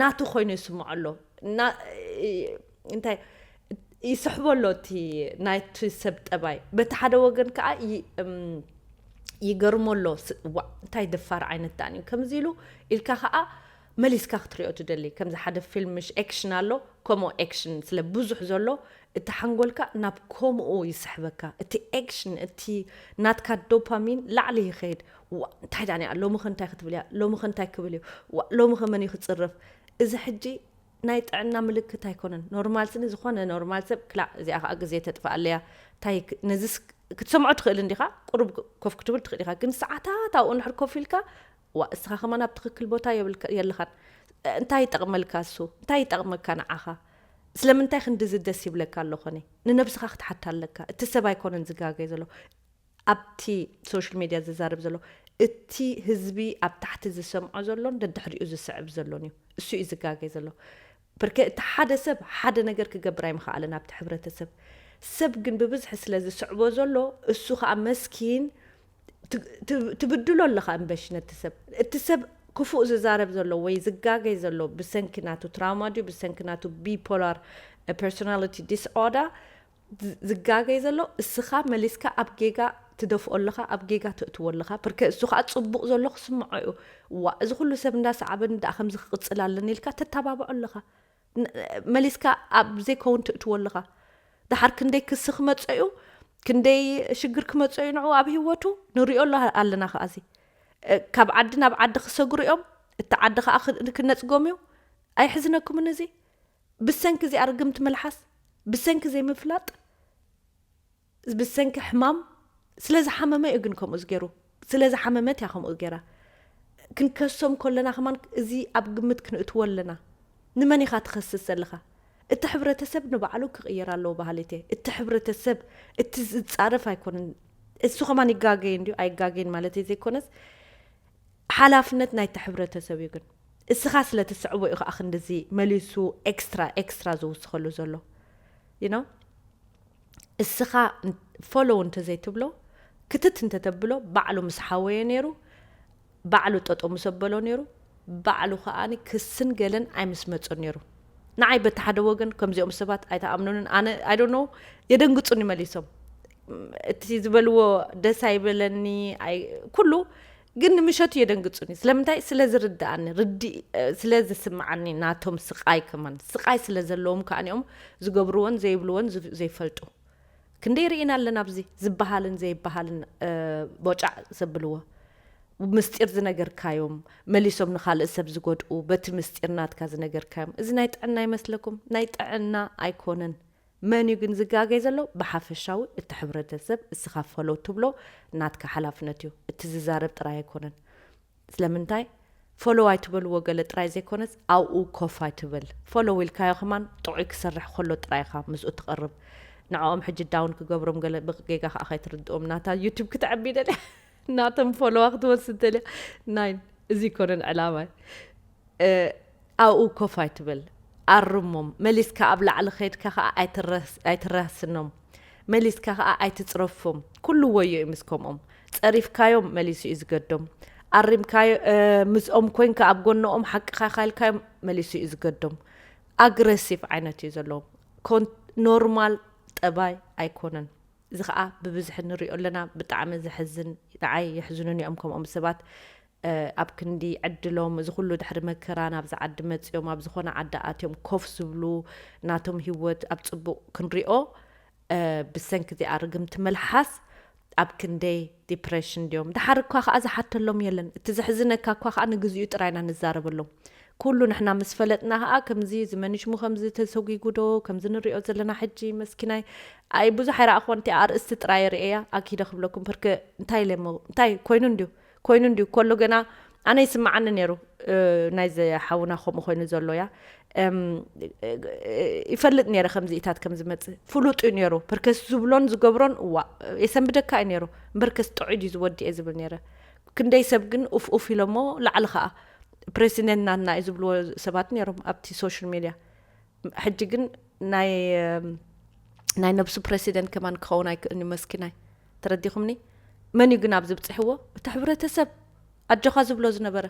ናቱ ኮይኑ ይስምዖ ኣሎ። እና፣ እንታይ፣ ይስሕቦ ኣሎ እቲ ናይቲ ሰብ ጠባይ። በቲ ሓደ ወገን ከኣ ይ-፣ እም፣ ይገርሞ ኣሎ። ስ-፣ ዋእ፣ እንታይ ደፋር ዓይነት ዳን እዩ ከምዚ ኢሉ ኢልካ ከኣ መሊስካ ክትሪኦ ትደሊ። ከምዚ ሓደ ፊልም ምሽ ኤክሽን ኣሎ፣ ከምኡ ኤክሽን ስለ ብዙሕ ዘሎ፣ እቲ ሓንጎልካ ናብ ከምኡ ይስሕበካ። እቲ ኤክሽን፣ እቲ ናትካ ዶፓሚን ላዕሊ ይኸይድ። "ዋእ፣ እንታይ ዳን እያ? ሎሚ ኸ እንታይ ክትብል እያ? ሎሚ ኸ እንታይ ክብል እዩ? ዋእ፣ ሎሚ ኸ መን እዩ ክጽረፍ?" እዚ ሕጂ ናይ ጥዕና ምልክት ኣይኮነን። ኖርማል ስኒ ዝኾነ ኖርማል ሰብ፣ ክላእ፣ እዚኣ ከኣ ግዜ ተጥፍኣለያ። እንታይ ክ-፣ ነዚስ ክትሰምዖ ትኽእል እንዲኻ፣ ቁሩብ ኮፍ ክትብል ትኽእል ኢኻ። ግን ሰዓታት ኣብኡ እንድሕር ኮፍ ኢልካ፣ ዋእ፣ እስኻ ከማን ኣብ ትኽክል ቦታ የብልካ-፣ የለኻን። እንታይ ይጠቕመልካ እሱ? እንታይ ይጠቕመካ ንዓኻ? ስለምንታይ ክንድዚ ደስ ይብለካ ኣሎ ኾነ? ንነብስኻ ክትሓታ ኣለካ። እቲ ሰብ ኣይኮነን ዝጋገይ ዘሎ። ኣብቲ ሶሻል ሜድያ ዝዛረብ ዘሎ፣ እቲ ህዝቢ ኣብ ታሕቲ ዝሰምዖ ዘሎን ደድሕሪኡ ዝስዕብ ዘሎን እዩ። እሱ እዩ ዝጋገይ ዘሎ። ብርከ እቲ ሓደ ሰብ ሓደ ነገር ክገብር ኣይምኸኣለን ኣብቲ ሕብረተሰብ። ሰብ ግን ብብዝሒ ስለ ዝስዕቦ ዘሎ፣ እሱ ኸኣ መስኪን ት-፣ ት-፣ ትብድሎ ኣለኻ እምበሽ ነቲ ሰብ። እቲ ሰብ ክፉእ ዝዛረብ ዘሎ ወይ ዝጋገይ ዘሎ ብሰንኪ ናቱ ትራውማ ድዩ፣ ብሰንኪ ናቱ ቢፖላር ፐርሶናሊቲ ዲስኦርደር ዝ-፣ ዝጋገይ ዘሎ፣ እስኻ መሊስካ ኣብ ጌጋ ትደፍኦ ኣለኻ፣ ኣብ ጌጋ ተእትዎ ኣለኻ። ብርከ እሱ ከዓ ጽቡቕ ዘሎ ክስምዖ እዩ። ዋ፣ እዚ ኩሉ ሰብ እንዳሰዓበኒ ደኣ ከምዚ ክቕጽል ኣለኒ ኢልካ ተተባብዖ ኣለኻ። ን-፣ መሊስካ ኣብ ዘይከውን ትእትዎ ኣለኻ። ደሓር ክንደይ ክሲ ክመጾ እዩ፣ ክንደይ ሽግር ክመጾ እዩ ንዕኡ ኣብ ህይወቱ ንሪኦ ኣለ-፣ ኣለና። ከኣዚ፣ እ፣ ካብ ዓዲ ናብ ዓዲ ክሰግሩ እዮም፣ እቲ ዓዲ ከኣ ክ-፣ ክነጽጎም እዩ። ኣይሕዝነኩምን እዚ? ብሰንኪ እዚኣ ርግምቲ መልሓስ፣ ብሰንኪ ዘይምፍላጥ፣ ብሰንኪ ሕማም ስለ ዝሓመመ እዩ ግን ከምኡ ዝገይሩ። ስለ ዝሓመመት እያ ከምኡ ገይራ። ክንከሶም ከለና ከማን እዚ ኣብ ግምት ክንእትዎ ኣለና። ንመን ኢኻ ትኸስስ ዘለኻ? እቲ ሕብረተሰብ ንባዕሉ ክቕየር ኣለዎ በሃሊት እየ። እቲ ሕብረተሰብ፣ እቲ ዝጻረፍ ኣይኮነን። እሱ ከማን ይጋገይ እንድዩ፣ ኣይጋገይን ማለት ዘይኮነስ፣ ሓላፍነት ናይቲ ሕብረተሰብ እዩ። ግን እስኻ ስለ ትስዕቦ እዩ ከዓ ክንድዚ መሊሱ ኤክስትራ፣ ኤክስትራ ዝውስኸሉ ዘሎ። You know? እስኻ ን-፣ ፎሎው እንተዘይትብሎ፣ ክትት እንተተብሎ፣ ባዕሉ ምስ ሓወየ ነይሩ፣ ባዕሉ ጠጠው ምስ ኣበሎ ነይሩ፣ ባዕሉ ከዓኒ ክስን ገለን ኣይምስ መጾ ነይሩ። ንዓይ በቲ ሓደ ወገን ከምዚኦም ሰባት ኣይተኣምኑንን። ኣነ፣ I don't know፣ የደንግጹኒ መሊሶም። እቲ ዝበልዎ ደስ ኣይበለኒ፣ ኣይ-፣ ኩሉ ግን ንምሸቱ የደንግጹኒ። ስለምንታይ? ስለ ዝርድኣኒ፣ ርዲ-፣ እ፣ ስለ ዝስምዓኒ ናቶም ስቓይ ከማን። ስቓይ ስለ ዘለዎም ከኣ ንኦም ዝገብርዎን ዘይብልዎን ዝ-፣ ዘይፈልጡ። ክንደይ ርኢና ኣለና ኣብዚ ዝበሃልን ዘይበሃልን፣ እ፣ ቦጫዕ ዘብልዎ። ምስጢር ዝነገርካዮም መሊሶም ንኻልእ ሰብ ዝጎድኡ፣ በቲ ምስጢር ናትካ ዝነገርካዮም። እዚ ናይ ጥዕና ይመስለኩም? ናይ ጥዕና ኣይኮነን። መን እዩ ግን ዝጋገይ ዘሎ? ብሓፈሻዊ እቲ ሕብረተሰብ፣ እስኻ ፎሎው ትብሎ ናትካ ሓላፍነት እዩ። እቲ ዝዛረብ ጥራይ ኣይኮነን። ስለምንታይ? ፎሎው ኣይትበልዎ ገለ ጥራይ ዘይኮነስ፣ ኣብኡ ኮፍ ኣይትበል። ፎሎው ኢልካዮ ከማን ጥዑይ ክሰርሕ ከሎ ጥራይ ኢኻ ምስኡ ትቐርብ። ንዕኦም ሕጂ ዳውን ክገብሮም ገለ ብጌጋ ከኣ ከይትርድኦም። ናታ ዩቱብ ክትዕቢ ደልያ፣ ናቶም ፎሎዋ ክትወስድ ደልያ። ናይን፣ እዚ ኣይኮነን ዕላማይ። እ፣ ኣብኡ ኮፍ ኣይትበል። ኣርሞም። መሊስካ ኣብ ላዕሊ ከይድካ ከኣ ኣይትረስ-፣ ኣይትራስኖም። መሊስካ ከኣ ኣይትጽረፎም። ኩሉ ወዮ እዩ ምስ ከምኦም። ጸሪፍካዮም መሊሱ እዩ ዝገዶም። ኣሪምካዮ፣ እ፣ ምስኦም ኮይንካ ኣብ ጎኖኦም ሓቅኻ ኢልካዮም መሊሱ እዩ ዝገዶም። ኣግረሲቭ ዓይነት እዩ ዘለዎም። ኮን-፣ ኖርማል ጠባይ ኣይኮነን። እዚ ኸኣ ብብዝሒ ንሪኦ ኣለና። ብጣዕሚ ዘሕዝን፣ ንዓይ የሕዝኑኒ እዮም ከምኦም ሰባት። እ፣ ኣብ ክንዲ ዕድሎም፣ እዚ ኩሉ ድሕሪ መከራ ናብዚ ዓዲ መጺኦም፣ ኣብ ዝኾነ ዓዲ ኣትዮም ኮፍ ዝብሉ፣ ናቶም ህይወት ኣብ ጽቡቕ ክንሪኦ፣ እ፣ ብሰንኪ እዚኣ ርግምቲ መልሓስ ኣብ ክንደይ ዲፕሬሽን ድዮም። ደሓር እኳ ኸኣ ዝሓተሎም የለን። እቲ ዘሕዝነካ እኳ ኸኣ ንግዚኡ ጥራይ ኢና ንዛረበሎም። ኩሉ ንሕና ምስ ፈለጥና ኸኣ ከምዚ እዚ መን ሽሙ ከምዚ ተሰጒጉ ዶ፣ ከምዚ ንሪኦ ዘለና ሕጂ መስኪናይ፣ ኣይ ብዙሕ ኣይረኣኹዎን፣ እቲ ኣርእስቲ ጥራይ ርእያ ኣኪደ ክብለኩም። ብርክ እንታይ ኢለ እሞ፣ እንታይ ኮይኑ እንድዩ፣ ኮይኑ እንድዩ፣ ከሎ ገና ኣነ ይስምዓኒ ነይሩ፣ እ፣ ናይዚ ሓውና ከምኡ ኮይኑ ዘሎ እያ። እም፣ እ፣ እ፣ ይፈልጥ ነይረ ከምዚኢታት ከም ዝመጽእ። ፍሉጥ እዩ ነይሩ። ፐርከስ ዝብሎን ዝገብሮን፣ እዋ፣ የሰንብደካ እዩ ነይሩ። እምበርከስ ጥዑይ ድዩ ዝወዲ እየ ዝብል ነይረ። ክንደይ ሰብ ግን ኡፍ ኡፍ ኢሎሞ፣ ላዕሊ ኸኣ ፕሬሲደንት ናትና እዩ ዝብልዎ ሰባት ነይሮም ኣብቲ ሶሻል ሚድያ። ሕጂ ግን ናይ፣ እም፣ ናይ ነብሱ ፕሬሲደንት ከማን ክኸውን ኣይክእልን እዩ መስኪናይ። ተረዲኹምኒ? መን እዩ ግን ኣብዚ ብጽሕዎ? እቲ ሕብረተሰብ ኣጆኻ ዝብሎ ዝነበረ፣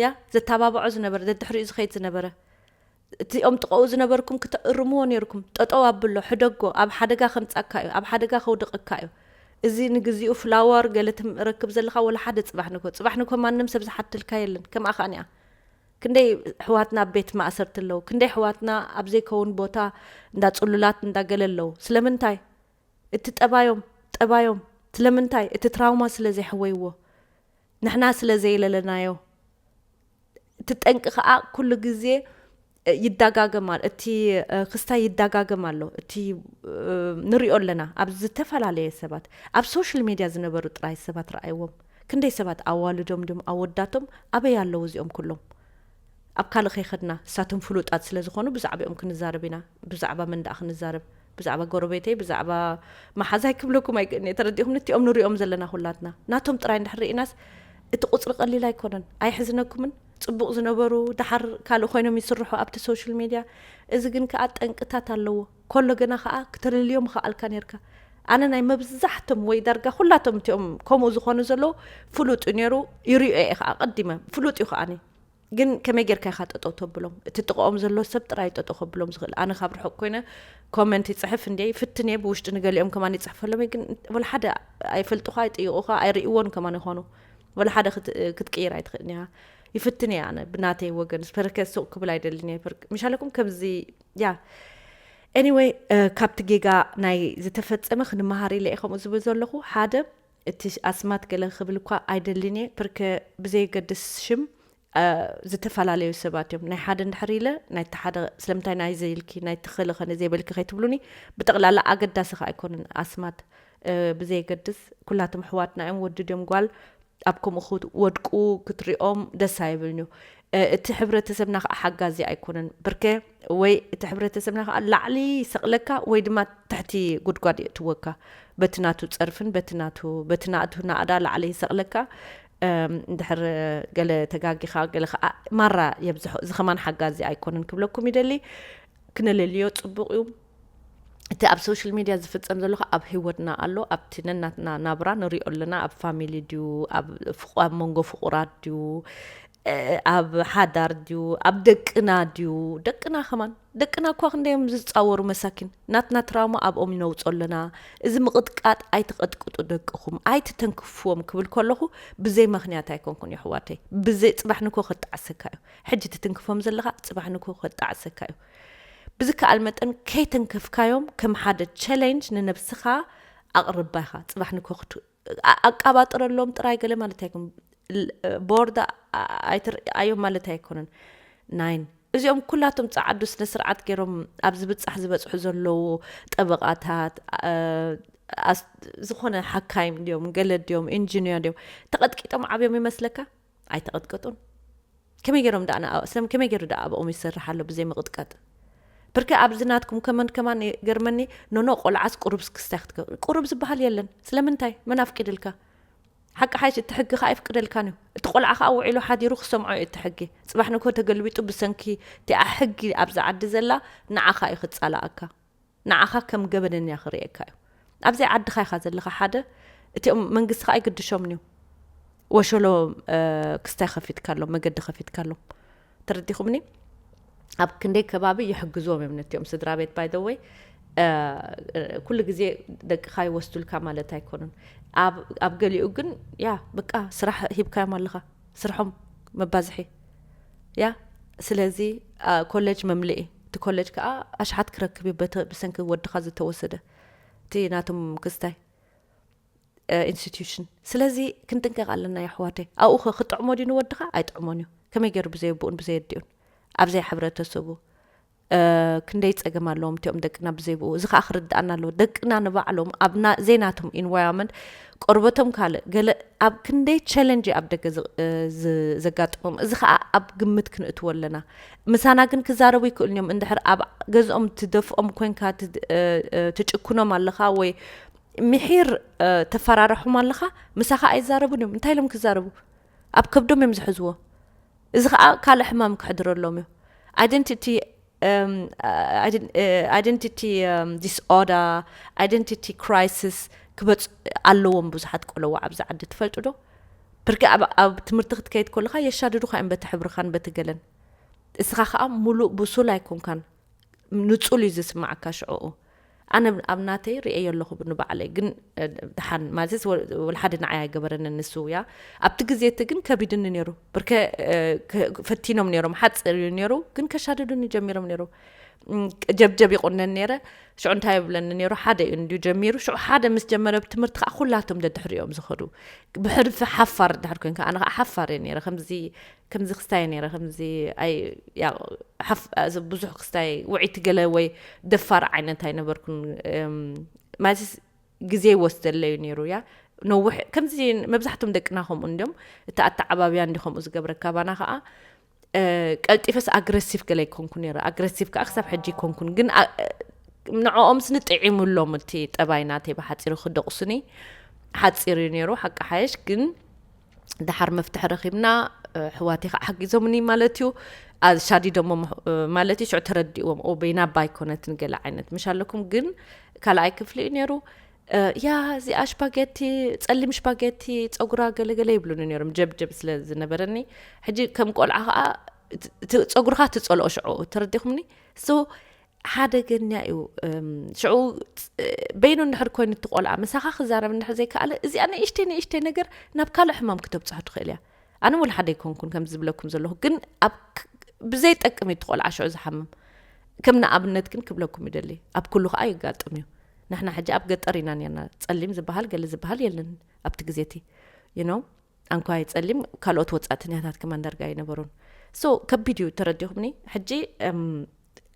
ያ፣ ዘተባብዖ ዝነበረ፣ ደድሕሪኡ ዝኸይድ ዝነበረ። እቲኦም ጥቐኡ ዝነበርኩም ክትእርምዎ ነይርኩም። ጠጠው ኣብሎ፣ ሕደጎ፣ ኣብ ሓደጋ ከምጻካ እዩ፣ ኣብ ሓደጋ ከውድቐካ እዩ። እዚ ንግዚኡ ፍላወር ገለ ትረክብ ዘለኻ ወላ ሓደ ጽባሕ ንግሆ። ጽባሕ ንግሆ ማንም ሰብ ዝሓትልካ የለን። ከምኣ ከኣ ኒኣ። ክንደይ ኣሕዋትና ኣብ ቤት ማእሰርቲ ኣለዉ። ክንደይ ኣሕዋትና ኣብ ዘይከውን ቦታ እንዳ ጽሉላት እንዳ ገለ ኣለዉ። ስለምንታይ? እቲ ጠባዮም፣ ጠባዮም። ስለምንታይ? እቲ ትራውማ ስለ ዘይሕወይዎ። ንሕና ስለ ዘይለለናዮ። እቲ ጠንቂ ከኣ ኩሉ ግዜ፣ እ፣ ይደጋገም ኣሎ። እቲ፣ እ፣ ክስታይ ይደጋገም ኣሎ። እቲ፣ እ፣ ንሪኦ ኣለና ኣብ ዝተፈላለየ ሰባት። ኣብ ሶሻል ሚድያ ዝነበሩ ጥራይ ሰባት ረኣይዎም። ክንደይ ሰባት ኣዋልዶም ድዮም ኣወዳቶም ኣበይ ኣለዉ እዚኦም ኩሎም? ኣብ ካልእ ከይኸድና፣ እሳቶም ፍሉጣት ስለ ዝኾኑ ብዛዕባኦም ክንዛረብ ኢና። ብዛዕባ መን ደኣ ክንዛረብ? ብዛዕባ ጎረቤተይ፣ ብዛዕባ መሓዛይ ክብለኩም ኣይክእልን እየ። ተረዲኹም? ንቲኦም ንሪኦም ዘለና ኩላትና። ናቶም ጥራይ እንድሕር ርኢናስ እቲ ቁጽሪ ቀሊል ኣይኮነን። ኣይሕዝነኩምን? ጽቡቕ ዝነበሩ ደሓር ካልእ ኮይኖም ይስርሑ ኣብቲ ሶሻል ሚድያ። እዚ ግን ከኣ ጠንቅታት ኣለዎ። ከሎ ገና ከኣ ክተልልዮም ምኸኣልካ ነርካ። ኣነ ናይ መብዛሕቶም ወይ ዳርጋ ኩላቶም እቲኦም ከምኡ ዝኾኑ ዘለዉ ፍሉጥ እዩ ነይሩ። ይሪኦ እየ ከኣ ቀዲመ። ፍሉጥ እዩ ከኣኒ። ግን ከመይ ጌርካ ኢኻ ጠጠው ተብሎም? እቲ ጥቕኦም ዘሎ ሰብ ጥራይ ጠጠው ከብሎም ዝኽእል። ኣነ ካብ ርሑቕ ኮይነ ኮመንት ይጽሕፍ እንዴ፣ ይፍትን እየ፣ ብውሽጢ ንገሊኦም ከማን ይጽሕፈሎም እየ፣ ግን ወላ ሓደ ኣይፈልጡኻ፣ ኣይጥይቑኻ፣ ኣይርእይዎን ከማን ይኾኑ። ወላ ሓደ ክት-፣ ክትቅይር ኣይትኽእልን ኢኻ። ይፍትን እየ ኣነ ብናተይ ወገን፣ ፐርከ ሱቕ ክብል ኣይደልን እየ። ፐርክ-፣ ምሻለኩም ከምዚ፣ ያ። ኤኒወይ፣ እ፣ ካብቲ ጌጋ ናይ ዝተፈጸመ ክንመሃር ኢለ እየ ከምኡ ዝብል ዘለኹ። ሓደ፣ እቲ ኣስማት ገለ ክብል እኳ ኣይደልን እየ፣ ፐርከ ብዘየገድስ ሽም፣ እ፣ ዝተፈላለዩ ሰባት እዮም። ናይ ሓደ እንድሕር ኢለ፣ ናይቲ ሓደ ስለምንታይ ናይዚ ኢልኪ፣ ናይቲ ኸለ ኸነ ዘይበልኪ ከይትብሉኒ፣ ብጠቕላላ ኣገዳሲ ኸኣ ኣይኮነን ኣስማት፣ እ፣ ብዘየገድስ ኩላቶም ኣሕዋትና እዮም፣ ወዲ ድዮም ጓል፣ ኣብ ከምኡ ክወድቁ ክትሪኦም ደስ ኣይብልን እዩ። እ፣ እቲ ሕብረተሰብና ኸኣ ሓጋዚ ኣይኮነን። ብርከ ወይ እቲ ሕብረተሰብና ኸኣ ላዕሊ ይሰቕለካ ወይ ድማ ትሕቲ ጉድጓድ የእትወካ። በቲ ናቱ ጸርፍን በቲ ናቱ፣ በቲ ናቱ ናእዳ ላዕሊ ይሰቕለካ። እም፣ እንድሕር ገለ ተጋጊኻ፣ ገለ ኸኣ ማራ የብዝሖ። እዚ ኸማን ሓጋዚ ኣይኮነን ክብለኩም ይደሊ። ክነለልዮ ጽቡቕ እዩ። እቲ ኣብ ሶሻል ሚድያ ዝፍጸም ዘሎ ኸኣ ኣብ ህይወትና ኣሎ፣ ኣብቲ ነናትና ናብራ ንሪኦ ኣለና። ኣብ ፋሚሊ ድዩ፣ ኣብ ፍቑ-፣ ኣብ መንጎ ፍቑራት ድዩ፣ እ፣ ኣብ ሓዳር ድዩ፣ ኣብ ደቅና ድዩ? ደቅና ኸማን፣ ደቅና እኳ ክንደዮም ዝጻወሩ መሳኪን። ናትና ትራውማ ኣብኦም ይነውጾ ኣለና። እዚ ምቕጥቃጥ ኣይትቐጥቅጡ ደቅኹም፣ ኣይትተንክፍዎም ክብል ከለኹ ብዘይ ምኽንያት ኣይኮንኩን የሕዋተይ። ብዘይ ጽባሕ ንኮ ከጣዕሰካ እዩ። ሕጂ ትትንክፎም ዘለኻ ጽባሕ ንኮ ከጣዕሰካ እዩ። ብዝከኣል መጠን ከይተንከፍካዮም ከም ሓደ ቸሌንጅ ንነብስኻ ኣቕርባ ኢኻ። ጽባሕ ንኮ ክት-፣ ኣ-፣ ኣቃባጥረሎም ጥራይ ገለ ማለት ኣይኮን። ል-፣ ቦርድ ኣ-፣ ኣይትርኣዮም ማለት ኣይኮነን። ናይን፣ እዚኦም ኩላቶም ጸዓዱ ስነ ስርዓት ገይሮም ኣብ ዝብጻሕ ዝበጽሑ ዘለዉ ጠበቓታት፣ ኣ-፣ ኣስ-፣ ዝኾነ ሓካይም ድዮም፣ ገለ ድዮም፣ ኢንጂንየር ድዮም፣ ተቐጥቂጦም ዓብዮም ይመስለካ? ኣይተቐጥቀጡን። ከመይ ገይሮም ደኣ ንኣ-፣ ስለም-፣ ከመይ ገይሩ ደኣ ኣብኦም ይሰርሕ ኣሎ ብዘይ ምቕጥቀጥ? ብርከ ኣብዚ ናትኩም ከመን ከማን ይገርመኒ፣ ኖኖ ቆልዓስ ቁሩብስ ክስታይ ክትገብር። ቁሩብ ዝበሃል የለን። ስለምንታይ? መን ኣፍቂድልካ? ሓቂ ሓይሽ እቲ ሕጊ ከኣ ኣይፍቅደልካን እዩ። እቲ ቆልዓ ከኣ ውዒሉ ሓዲሩ ክሰምዖ እዩ እቲ ሕጊ። ጽባሕ ንግሆ ተገልቢጡ ብሰንኪ እቲኣ ሕጊ ኣብዛ ዓዲ ዘላ ንዓኻ እዩ ክጻላኣካ። ንዓኻ ከም ገበነኛ ክርእየካ እዩ። ኣብዘይ ዓድኻ ኢኻ ዘለኻ ሓደ፣ እቲኦም መንግስቲ ከኣ ኣይግድሾምን እዩ። ወሸሎ፣ እ፣ ክስታይ ከፊትካሎም፣ መገዲ ከፊትካሎም። ተረዲኹምኒ? ኣብ ክንደይ ከባቢ ይሕግዝዎም እዮም ነቲኦም ስድራ ቤት፣ by the way። እ፣ ኩሉ ግዜ ደቅኻ ይወስዱልካ ማለት ኣይኮኑን። ኣብ፣ ኣብ ገሊኡ ግን፣ ያ፣ በቃ ስራሕ ሂብካዮም ኣለኻ። ስርሖም መባዝሒ። ያ፣ ስለዚ፣ እ፣ ኮሌጅ መምልኢ። እቲ ኮሌጅ ከኣ ኣሽሓት ክረክብ እዩ በተ-፣ ብሰንኪ ወድኻ ዝተወሰደ። እቲ ናቶም ክስታይ፣ እ፣ ኢንስቲትዩሽን። ስለዚ ክንጥንቀቕ ኣለና የሕዋተይ። ኣብኡ ኸ ክጥዕሞ ድዩ ንወድኻ? ኣይጥዕሞን እዩ። ከመይ ገይሩ ብዘይ ኣቦኡን ብዘይ ኣዲኡን? ኣብ ዘይ ሕብረተሰቡ፣ እ፣ ክንደይ ጸገም ኣለዎም እቲኦም ደቅና ብዘይ ብኡ። እዚ ኸኣ ክርድኣና ኣለዎ። ደቅና ንባዕሎም ኣብ ና-፣ ዘይናቶም ኢንቫይሮንመንት ቆርበቶም ካልእ፣ ገለ ኣብ ክንደይ ቸለንጅ ኣብ ደገ ዝ-፣ እ፣ ዝ-፣ ዘጋጥሞም። እዚ ኸኣ ኣብ ግምት ክንእትዎ ኣለና። ምሳና ግን ክዛረቡ ይክእሉን እዮም። እንድሕር ኣብ ገዝኦም ትደፍኦም ኮንካ ት-፣ እ፣ እ፣ ትጭክኖም ኣለኻ ወይ ምሒር፣ እ፣ ተፈራርሖም ኣለኻ፣ ምሳኻ ኣይዛረቡን እዮም። እንታይ ኢሎም ክዛረቡ? ኣብ ከብዶም እዮም ዝሕዝዎ። እዚ ኸኣ ካልእ ሕማም ክሕድረሎም እዩ። ኣይደንቲቲ፣ እም፣ ኣይደን-፣ እ፣ ኣይደንቲቲ፣ እም፣ ዲስኦርደር፣ ኣይደንቲቲ ክራይሲስ ክመጽእ ኣለዎም ብዙሓት ቆለዋ ኣብዚ ዓዲ፣ ትፈልጡ ዶ? ብርኪ ኣብ፣ ኣብ ትምህርቲ ክትከይድ ከለኻ የሻድዱኻ እዮም በቲ ሕብርኻን በቲ ገለን። እስኻ ኸኣ ሙሉእ ብሱል ኣይኮንካን። ንጹል እዩ ዝስምዓካ ሽዕኡ። ኣነ ኣብ ናተይ ርእየዮ ኣለኹ ንባዕለይ፣ ግን፣ እ፣ ደሓን ማለትስ ወ-፣ ወላ ሓደ ንዓይ ኣይገበረንን ንሱ፣ ያ። ኣብቲ ግዜ እቲ ግን ከቢድኒ ነይሩ። ብርከ፣ እ፣ ከ-፣ ፈቲኖም ነይሮም፣ ሓጺር እዩ ነይሩ፣ ግን ከሻድዱኒ ጀሚሮም ነይሩ። እም፣ ጀብጀብ ይቑነን ነይረ፣ ሽዑ እንታይ ይብለኒ ነይሩ፣ ሓደ እዩ እንድዩ ጀሚሩ፣ ሽዑ ሓደ ምስ ጀመረ ብትምህርቲ ከኣ ኩላቶም ደድሕሪኦም ዝኸዱ። ብሕልፊ ሓፋር እንድሕር ኮንካ፣ ኣነ ከኣ ሓፋር እየ ነይረ፣ ከምዚ ከምዚ ክስታይ ነይረ፣ ከምዚ ኣይ-፣ ያ፣ ሓፍ-፣ እዚ ብዙሕ ክስታይ ውዒቲ ገለ ወይ ደፋር ዓይነት ኣይነበርኩን። እም፣ ማለትስ ግዜ ይወስደለይ እዩ ነይሩ፣ ያ። ነዊሕ፣ ከምዚ መብዛሕትኦም ደቅና ከምኡ እንድዮም፣ እቲ ኣተዓባብያ እንዲ ከምኡ ዝገብረካ። ባና ከኣ፣ እ፣ ቀልጢፈስ ኣግረሲቭ ገለ ይኮንኩ ነይረ። ኣግረሲቭ ከኣ ክሳብ ሕጂ ይኮንኩን። ግን፣ ኣ-፣ ንዕኦምስ ንጥዒሙሎም እቲ ጠባይ ናተይ ብሓጺሩ ክደቑሱኒ ሓጺር እዩ ነይሩ፣ ሓቂ ሓየሽ። ግን ደሓር መፍትሒ ረኺብና፣ እ፣ ኣሕዋተይ ከዓ ሓጊዞምኒ ማለት እዩ። ኣሻዲዶሞ፣ እ፣ ማለት እዩ። ሽዑ ተረዲእዎም፣ ኦ፣ በይና እባ ኣይኮነትን ገለ ዓይነት ምሽ ኣለኩም። ግን ካልኣይ ክፍሊ እዩ ነይሩ። እ፣ ያ እዚኣ ሽፓጌቲ፣ ጸሊም ሽፓጌቲ፣ ጸጉራ ገለገለ ይብሉኒ ነይሮም፣ ጀብጀብ ስለ ዝነበረኒ። ሕጂ ከም ቆልዓ ኸኣ እቲ፣ እቲ ጸጉርኻ ትጸልኦ ሽዑ፣ ተረዲኹምኒ? So ሓደገኛ እዩ። እም፣ ሽዑ ፅ-፣ በይኑ እንድሕር ኮይኑ እቲ ቆልዓ ምሳኻ ክዛረብ እንድሕር ዘይከኣለ፣ እዚኣ ንእሽተይ ንእሽተይ ነገር ናብ ካልእ ሕማም ክተብጽሖ ትኽእል እያ። ኣነ ወላ ሓደ ኣይኮንኩን ከምዚ ዝብለኩም ዘለኹ፣ ግን ኣብ ክ-፣ ብዘይጠቅም እዩ እቲ ቆልዓ ሽዑ ዝሓምም። ከም ንኣብነት ግን ክብለኩም ይደሊ፣ ኣብ ኩሉ ኸኣ የጋጥም እዩ። ንሕና ሕጂ ኣብ ገጠር ኢና ኔርና፣ ጸሊም ዝበሃል ገለ ዝበሃል የለን ኣብቲ ግዜ እቲ፣ you know፣ ኣንኳይ ጸሊም፣ ካልኦት ወጻእተኛታት ከማን ዳርጋ ኣይነበሩን። So ከቢድ እዩ፣ ተረዲኹምኒ? ሕጂ፣ እም፣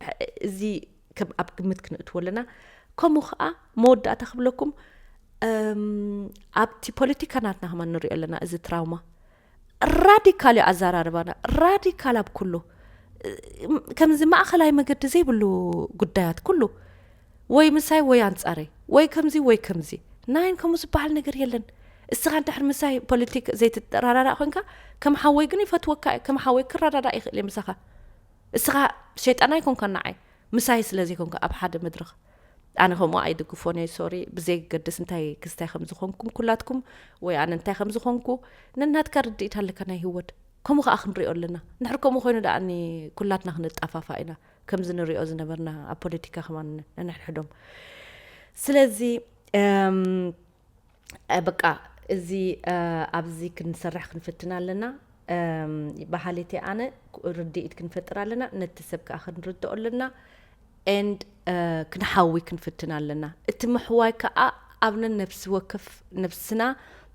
ሕ-፣ እዚ ከም ኣብ ግምት ክንእትዎ ኣለና። ከምኡ ኸኣ መወዳእታ ክብለኩም፣ እም፣ ኣብቲ ፖለቲካ ናትና ከማን ንሪኦ ኣለና፣ እዚ ትራውማ። ራዲካል እዩ ኣዘራርባና፣ ራዲካል ኣብ ኩሉ። እም፣ ከምዚ ማእከላይ መገዲ ዘይብሉ ጉዳያት ኩሉ። ወይ ምሳይ ወይ ኣንጻረይ፣ ወይ ከምዚ ወይ ከምዚ። ናይን ከምኡ ዝበሃል ነገር የለን። እስኻ እንድሕር ምሳይ ፖለቲክ ዘይትረዳዳእ ኮይንካ፣ ከም ሓወይ ግን ይፈትወካ እየ፣ ከም ሓወይ ክረዳዳእ ይኽእል እየ ምሳኻ። እስኻ ሸይጣን ኣይኮንካን ንዓይ፣ ምሳይ ስለ ዘይኮንካ ኣብ ሓደ መድረኽ። ኣነ ከምኡ ኣይድግፎን እየ፣ ሶሪ። ብዘይገድስ እንታይ ክስታይ ከም ዝኾንኩም ኩላትኩም፣ ወይ ኣነ እንታይ ከም ዝኾንኩ፣ ነናትካ ርድኢት ኣለካ ናይ ህይወት። ከምኡ ከኣ ክንሪኦ ኣለና። እንድሕር ከምኡ ኮይኑ ደኣኒ ኩላትና ክንጣፋፋ ኢና፣ ከምዚ ንሪኦ ዝነበርና ኣብ ፖለቲካ ከማን ነንሕድሕዶም። ስለዚ፣ እም፣ እ፣ በቃ፣ እዚ፣ እ፣ ኣብዚ ክንሰርሕ ክንፍትን ኣለና። እም፣ በሃሊት እየ ኣነ፣ ርድኢት ክንፈጥር ኣለና፣ ነቲ ሰብ ከኣ ክንርድኦ ኣለና። And፣ እ፣ ክንሓዊ ክንፍትን ኣለና። እቲ ምሕዋይ ከኣ ኣብ ነነብሲ ወከፍ ነብስና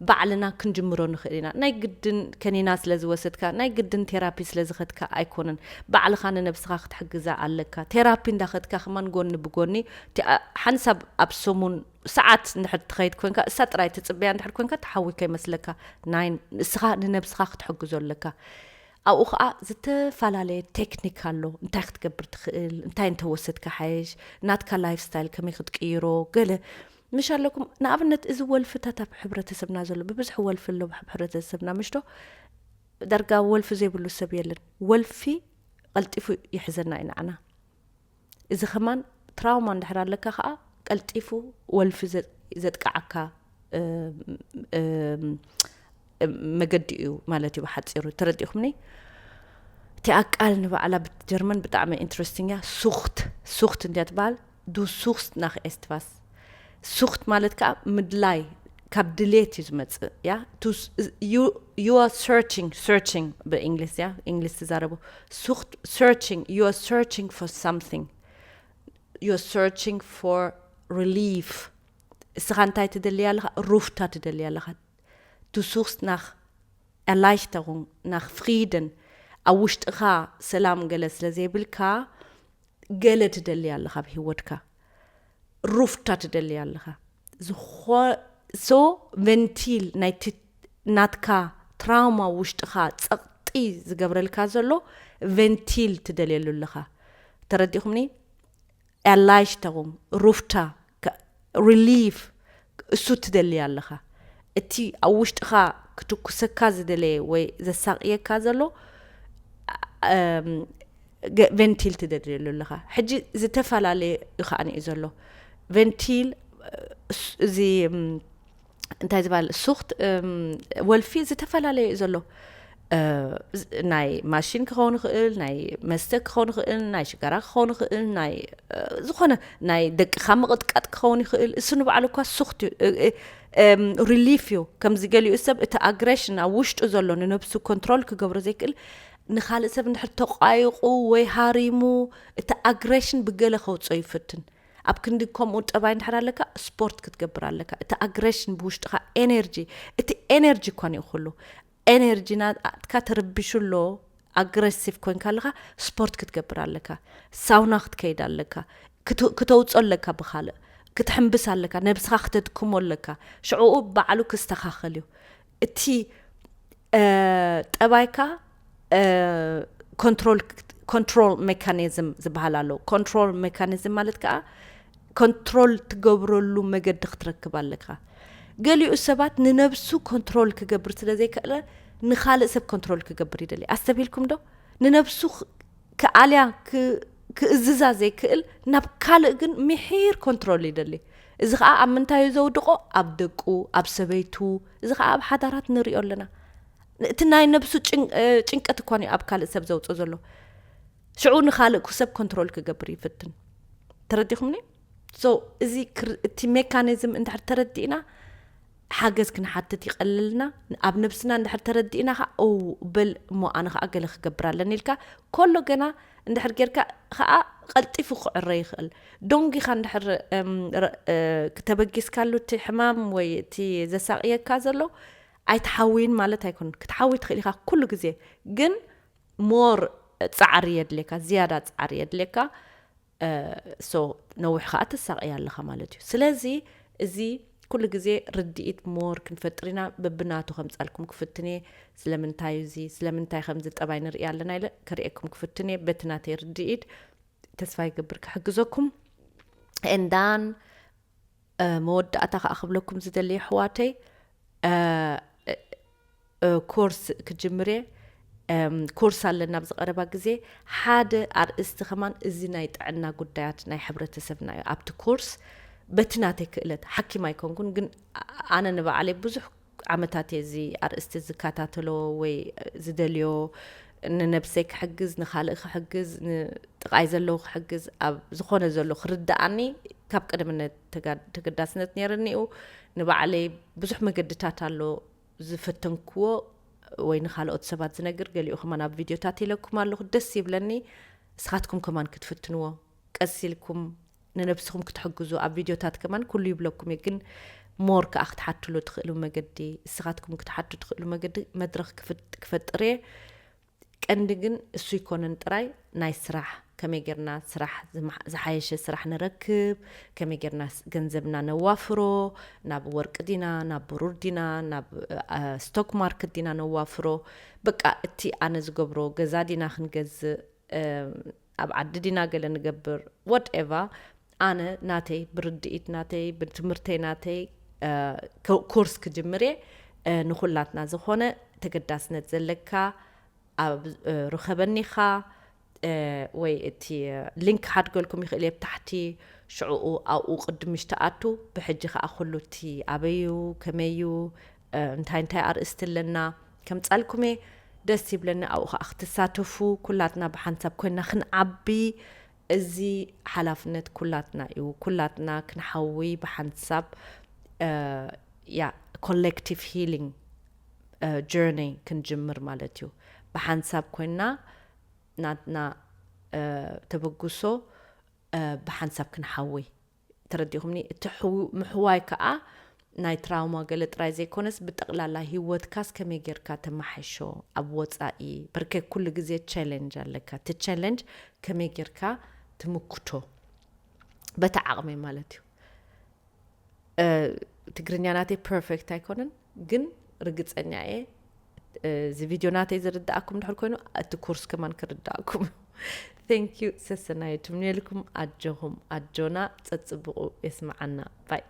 ባዕልና ክንጅምሮ ንኽእል ኢና። ናይ ግድን ከኒና ስለ ዝወሰድካ፣ ናይ ግድን ቴራፒ ስለ ዝኸድካ ኣይኮነን። ባዕልኻ ንነብስኻ ክትሕግዛ ኣለካ። ቴራፒ እንዳኸድካ ከማን ጎኒ ብጎኒ፣ እቲ፣ ኣ-፣ ሓንሳብ ኣብ ሰሙን ሰዓት እንድሕር ትኸይድ ኮንካ፣ እሳ ጥራይ ትጽበያ እንድሕር ኮንካ፣ ትሓዊ ከይመስለካ። ናይ ንስኻ ንነብስኻ ክትሕግዞ ኣለካ። ኣብኡ ኸኣ ዝተፈላለየ ቴክኒክ ኣሎ። እንታይ ክትገብር ትኽእል፣ እንታይ እንተወሰድካ ሓይሽ፣ ናትካ ላይፍ ስታይል ከመይ ክትቅይሮ፣ ገለ ምሽ ኣለኩም። ንኣብነት፣ እዚ ወልፍታት ኣብ ሕብረተሰብና ዘሎ፣ ብብዝሒ ወልፊ ኣሎ ኣብ ሕብረተሰብና፣ ምሽ ዶ? ዳርጋ ወልፊ ዘይብሉ ሰብ የለን። ወልፊ ቀልጢፉ ይሕዘና እዩ ንዓና። እዚ ከማን ትራውማ እንድሕር ኣለካ ኸኣ፣ ቀልጢፉ ወልፊ ዘ-፣ ዘጥቅዓካ፣ እም፣ እም፣ እም፣ መገዲ እዩ ማለት እዩ ብሓጺሩ። ተረዲእኩምኒ? እቲኣ ቃል ንባዕላ ብጀርመን ብጣዕሚ ኢንትረስቲንግ እያ። ሱኽት፣ ሱኽት እንድያ ትበሃል። Du suchst nach etwas። ሱኽት ማለት ከኣ ምድላይ፣ ካብ ድሌት እዩ ዝመጽእ፣ ያ? To s-፣ you, you are searching, searching ብእንግሊዝ፣ ያ? እንግሊዝ ትዛረቡ። ሱኽት፣ searching, you are searching for something. You are searching for relief. እስኻ እንታይ ትደሊ ኣለኻ? ሩፍታ ትደሊ ኣለኻ። Du suchst nach Erleichterung, nach Frieden። ኣብ ውሽጥኻ ሰላም ገለ ስለ ዘይብልካ፣ ገለ ትደሊ ኣለኻ ኣብ ህይወትካ። ሩፍታ ትደሊ ኣለኻ። ዝኾ-፣ so ቨንቲል ናይቲ ናትካ ትራውማ ውሽጥኻ ጸቕጢ ዝገብረልካ ዘሎ ቨንቲል ትደልየሉ ኣለኻ። ተረዲኹምኒ? Erleichterung፣ ሩፍታ፣ ከ-፣ ሪሊፍ፣ እሱ ትደሊ ኣለኻ። እቲ ኣብ ውሽጥኻ ክትኩሰካ ዝደለየ ወይ ዘሳቕየካ ዘሎ፣ እም፣ ገ-፣ ቨንቲል ትደልየሉ ኣለኻ። ሕጂ ዝተፈላለየ እዩ ከኣ እዩ ዘሎ። ቨንቲል፣ እስ-፣ እዚ፣ እም፣ እንታይ ዝበሃል፣ ሱኽት፣ እም፣ ወልፊ ዝተፈላለየ እዩ ዘሎ። እ፣ ዝ-፣ ናይ ማሽን ክኸውን ይኽእል፣ ናይ መስተ ክኸውን ይኽእል፣ ናይ ሽጋራ ክኸውን ይኽእል፣ ናይ፣ እ፣ ዝኾነ ናይ ደቅኻ ምቕጥቃጥ ክኸውን ይኽእል። እሱ ንባዕሉ እኳ ሱኽት እዩ፣ እ፣ እ፣ እም፣ ሪሊፍ እዩ። ከምዚ ገሊኡ ሰብ እቲ ኣግሬሽን ኣብ ውሽጡ ዘሎ ንነብሱ ኮንትሮል ክገብሮ ዘይክእል፣ ንኻልእ ሰብ እንድሕር ተቋይቑ ወይ ሃሪሙ፣ እቲ ኣግሬሽን ብገለ ከውፅኦ ይፍትን። ኣብ ክንዲ ከምኡ ጠባይ እንድሕር ኣለካ፣ ስፖርት ክትገብር ኣለካ። እቲ ኣግሬሽን ብውሽጥኻ ኤነርጂ፣ እቲ ኤነርጂ እኳ እዩ ኩሉ። ኤነርጂ ናትካ ተረቢሹ ኣሎ፣ ኣግሬሲቭ ኮንካ ኣለኻ፣ ስፖርት ክትገብር ኣለካ። ሳውና ክትከይድ ኣለካ። ክት-፣ ክተውጾ ኣለካ ብኻልእ። ክትሕምብስ ኣለካ፣ ነብስኻ ክተድክሞ ኣለካ። ሽዕኡ ባዕሉ ክስተኻኸል እዩ። እቲ፣ እ፣ ጠባይካ፣ እ፣ ኮንትሮል፣ ኮንትሮል ሜካኒዝም ዝበሃል ኣሎ። ኮንትሮል ሜካኒዝም ማለት ከኣ ኮንትሮል ትገብረሉ መገዲ ክትረክብ ኣለካ። ገሊኡ ሰባት ንነብሱ ኮንትሮል ክገብር ስለ ዘይክእለ ንኻልእ ሰብ ኮንትሮል ክገብር ይደሊ። ኣስተብሂልኩም ዶ? ንነብሱ ክ-፣ ክኣልያ ክ-፣ ክእዝዛ ዘይክእል ናብ ካልእ ግን ምሒር ኮንትሮል ይደሊ። እዚ ከዓ ኣብ ምንታይ እዩ ዘውድቆ? ኣብ ደቁ፣ ኣብ ሰበይቱ። እዚ ከዓ ኣብ ሓዳራት ንሪኦ ኣለና። እቲ ናይ ነብሱ ጭን- እ፣ ጭንቀት እኳ እዩ ኣብ ካልእ ሰብ ዘውፅኦ ዘሎ። ሽዑ ንኻልእ ሰብ ኮንትሮል ክገብር ይፍትን። ተረዲኹምኒ? So እዚ ክር- እቲ ሜካኒዝም እንድሕር ተረዲእና ሓገዝ ክንሓትት ይቐልልና። ኣብ ነብስና እንድሕር ተረዲእና ከዓ ኦ በል እሞ ኣነ ከዓ ገለ ክገብር ኣለኒ ኢልካ ኮሎ ገና እንድሕር ጌርካ ከዓ ቀልጢፉ ክዕረ ይኽእል። ዶንጊኻ እንድሕር እም፣ ረ- እ፣ ክተበጊስካሉ እቲ ሕማም ወይ እቲ ዘሳቕየካ ዘሎ ኣይትሓውይን ማለት ኣይኮን። ክትሓዊ ትኽእል ኢኻ ኩሉ ግዜ፣ ግን ሞር ፃዕሪ የድልየካ፣ ዝያዳ ፃዕሪ የድልየካ። ሶ ነዊሕ ከዓ ትሳቕያ ኣለኻ ማለት እዩ። ስለዚ እዚ ኩሉ ግዜ ርድኢት ሞር ክንፈጥር ኢና። በብናቱ ከምፃልኩም ክፍትን እየ። ስለምንታይ እዚ ስለምንታይ ከምዚ ጠባይ ንርኢ ኣለና ኢለ ከርእየኩም ክፍትን እየ። በቲ ናተይ ርድኢት ተስፋ ይገብር ክሕግዘኩም። ኤንዳን መወዳእታ ከዓ ክብለኩም ዝደሊ ኣሕዋተይ፣ ኮርስ ክጅምር እየ። ኮርስ ኣለና ኣብዚ ቀረባ ግዜ። ሓደ ኣርእስቲ ከማን እዚ ናይ ጥዕና ጉዳያት ናይ ሕብረተሰብና እዩ። ኣብቲ ኮርስ በቲ ናተይ ክእለት ሓኪም ኣይኮንኩን፣ ግን ኣነ ንባዕለይ ብዙሕ ዓመታት እየ እዚ ኣርእስቲ ዝከታተሎ ወይ ዝደልዮ፣ ንነብሰይ ክሕግዝ፣ ንኻልእ ክሕግዝ፣ ንጥቓይ ዘለዉ ክሕግዝ፣ ኣብ ዝኾነ ዘሎ ክርድኣኒ ካብ ቅድምነት ተጋ- ተገዳስነት ነይርኒ እዩ። ንባዕለይ ብዙሕ መገድታት ኣሎ ዝፈተንክዎ ወይ ንኻልኦት ሰባት ዝነግር፣ ገሊኡ ከማን ኣብ ቪድዮታት ኢለኩም ኣለኹ። ደስ ይብለኒ። እስኻትኩም ከማን ክትፍትንዎ፣ ቀስ ኢልኩም ንነብስኹም ክትሕግዙ ኣብ ቪድዮታት ከማን ኩሉ ይብለኩም እየ፣ ግን ሞር ከዓ ክትሓትሉ ትኽእሉ መገዲ፣ እስኻትኩም ክትሓቱ ትኽእሉ መገዲ መድረኽ ክፍጥ- ክፈጥር እየ። ቀንዲ ግን እሱ ይኮነን ጥራይ፣ ናይ ስራሕ፣ ከመይ ጌርና ስራሕ ዝመሓ- ዝሓየሸ ስራሕ ንረክብ፣ ከመይ ጌርና ስ- ገንዘብና ነዋፍሮ፣ ናብ ወርቂ ዲና፣ ናብ ብሩር ዲና፣ ናብ አ፣ ስቶክ ማርክት ዲና ነዋፍሮ። በቃ እቲ ኣነ ዝገብሮ ገዛ ዲና ክንገዝእ፣ እም፣ ኣብ ዓዲ ዲና ገለ ንገብር፣ ወትኤቨር። ኣነ ናተይ ብርድኢት ናተይ ብትምህርተይ ናተይ እ፣ ኮ- ኮርስ ክጅምር እየ። እ፣ ንኹላትና ዝኾነ ተገዳስነት ዘለካ ኣብ እ፣ ርኸበኒኻ እ፣ ወይ እቲ ሊንክ ሓድገልኩም ይኽእል እየ ብታሕቲ። ሽዕኡ ኣብኡ ቅድም ምሽ ትኣቱ። ብሕጂ ከዓ ኩሉ እቲ ኣበዩ ከመዩ እ፣ እንታይ እንታይ ኣርእስቲ ኣለና ከምፃልኩም እየ። ደስ ይብለኒ ኣብኡ ከዓ ክትሳተፉ። ኩላትና ብሓንሳብ ኮይና ክንዓቢ እዚ ሓላፍነት ኩላትና እዩ። ኩላትና ክንሓዊ ብሓንሳብ እ፣ ያ ኮሌክቲቭ ሂሊንግ እ፣ ጀርኒ ክንጅምር ማለት እዩ። ብሓንሳብ ኮይና ናትና እ፣ ተበግሶ እ፣ ብሓንሳብ ክንሓዊ። ተረዲኹምኒ? እቲ ሕው- ምሕዋይ ከዓ ናይ ትራውማ ገለ ጥራይ ዘይኮነስ ብጠቕላላ ህይወትካስ ከመይ ጌርካ ተመሓሾ ኣብ ወፃኢ። በርከ ኩሉ ግዜ ቻሌንጅ ኣለካ። እቲ ቻሌንጅ ከመይ ጌርካ ትምክቶ በቲ ዓቕመይ ማለት እዩ። እ፣ ትግርኛ ናተይ ፐርፌክት ኣይኮነን፣ ግን ርግፀኛ እየ እ፣ እዚ ቪድዮ ናተይ ዝርዳእኩም ድሕር ኮይኑ እቲ ኮርስ ከማን ክርዳእኩም። Thank you ሰሰናዩ ትምንየልኩም። ኣጆኹም ኣጆና፣ ፀፅብቑ የስምዓና። ባይ።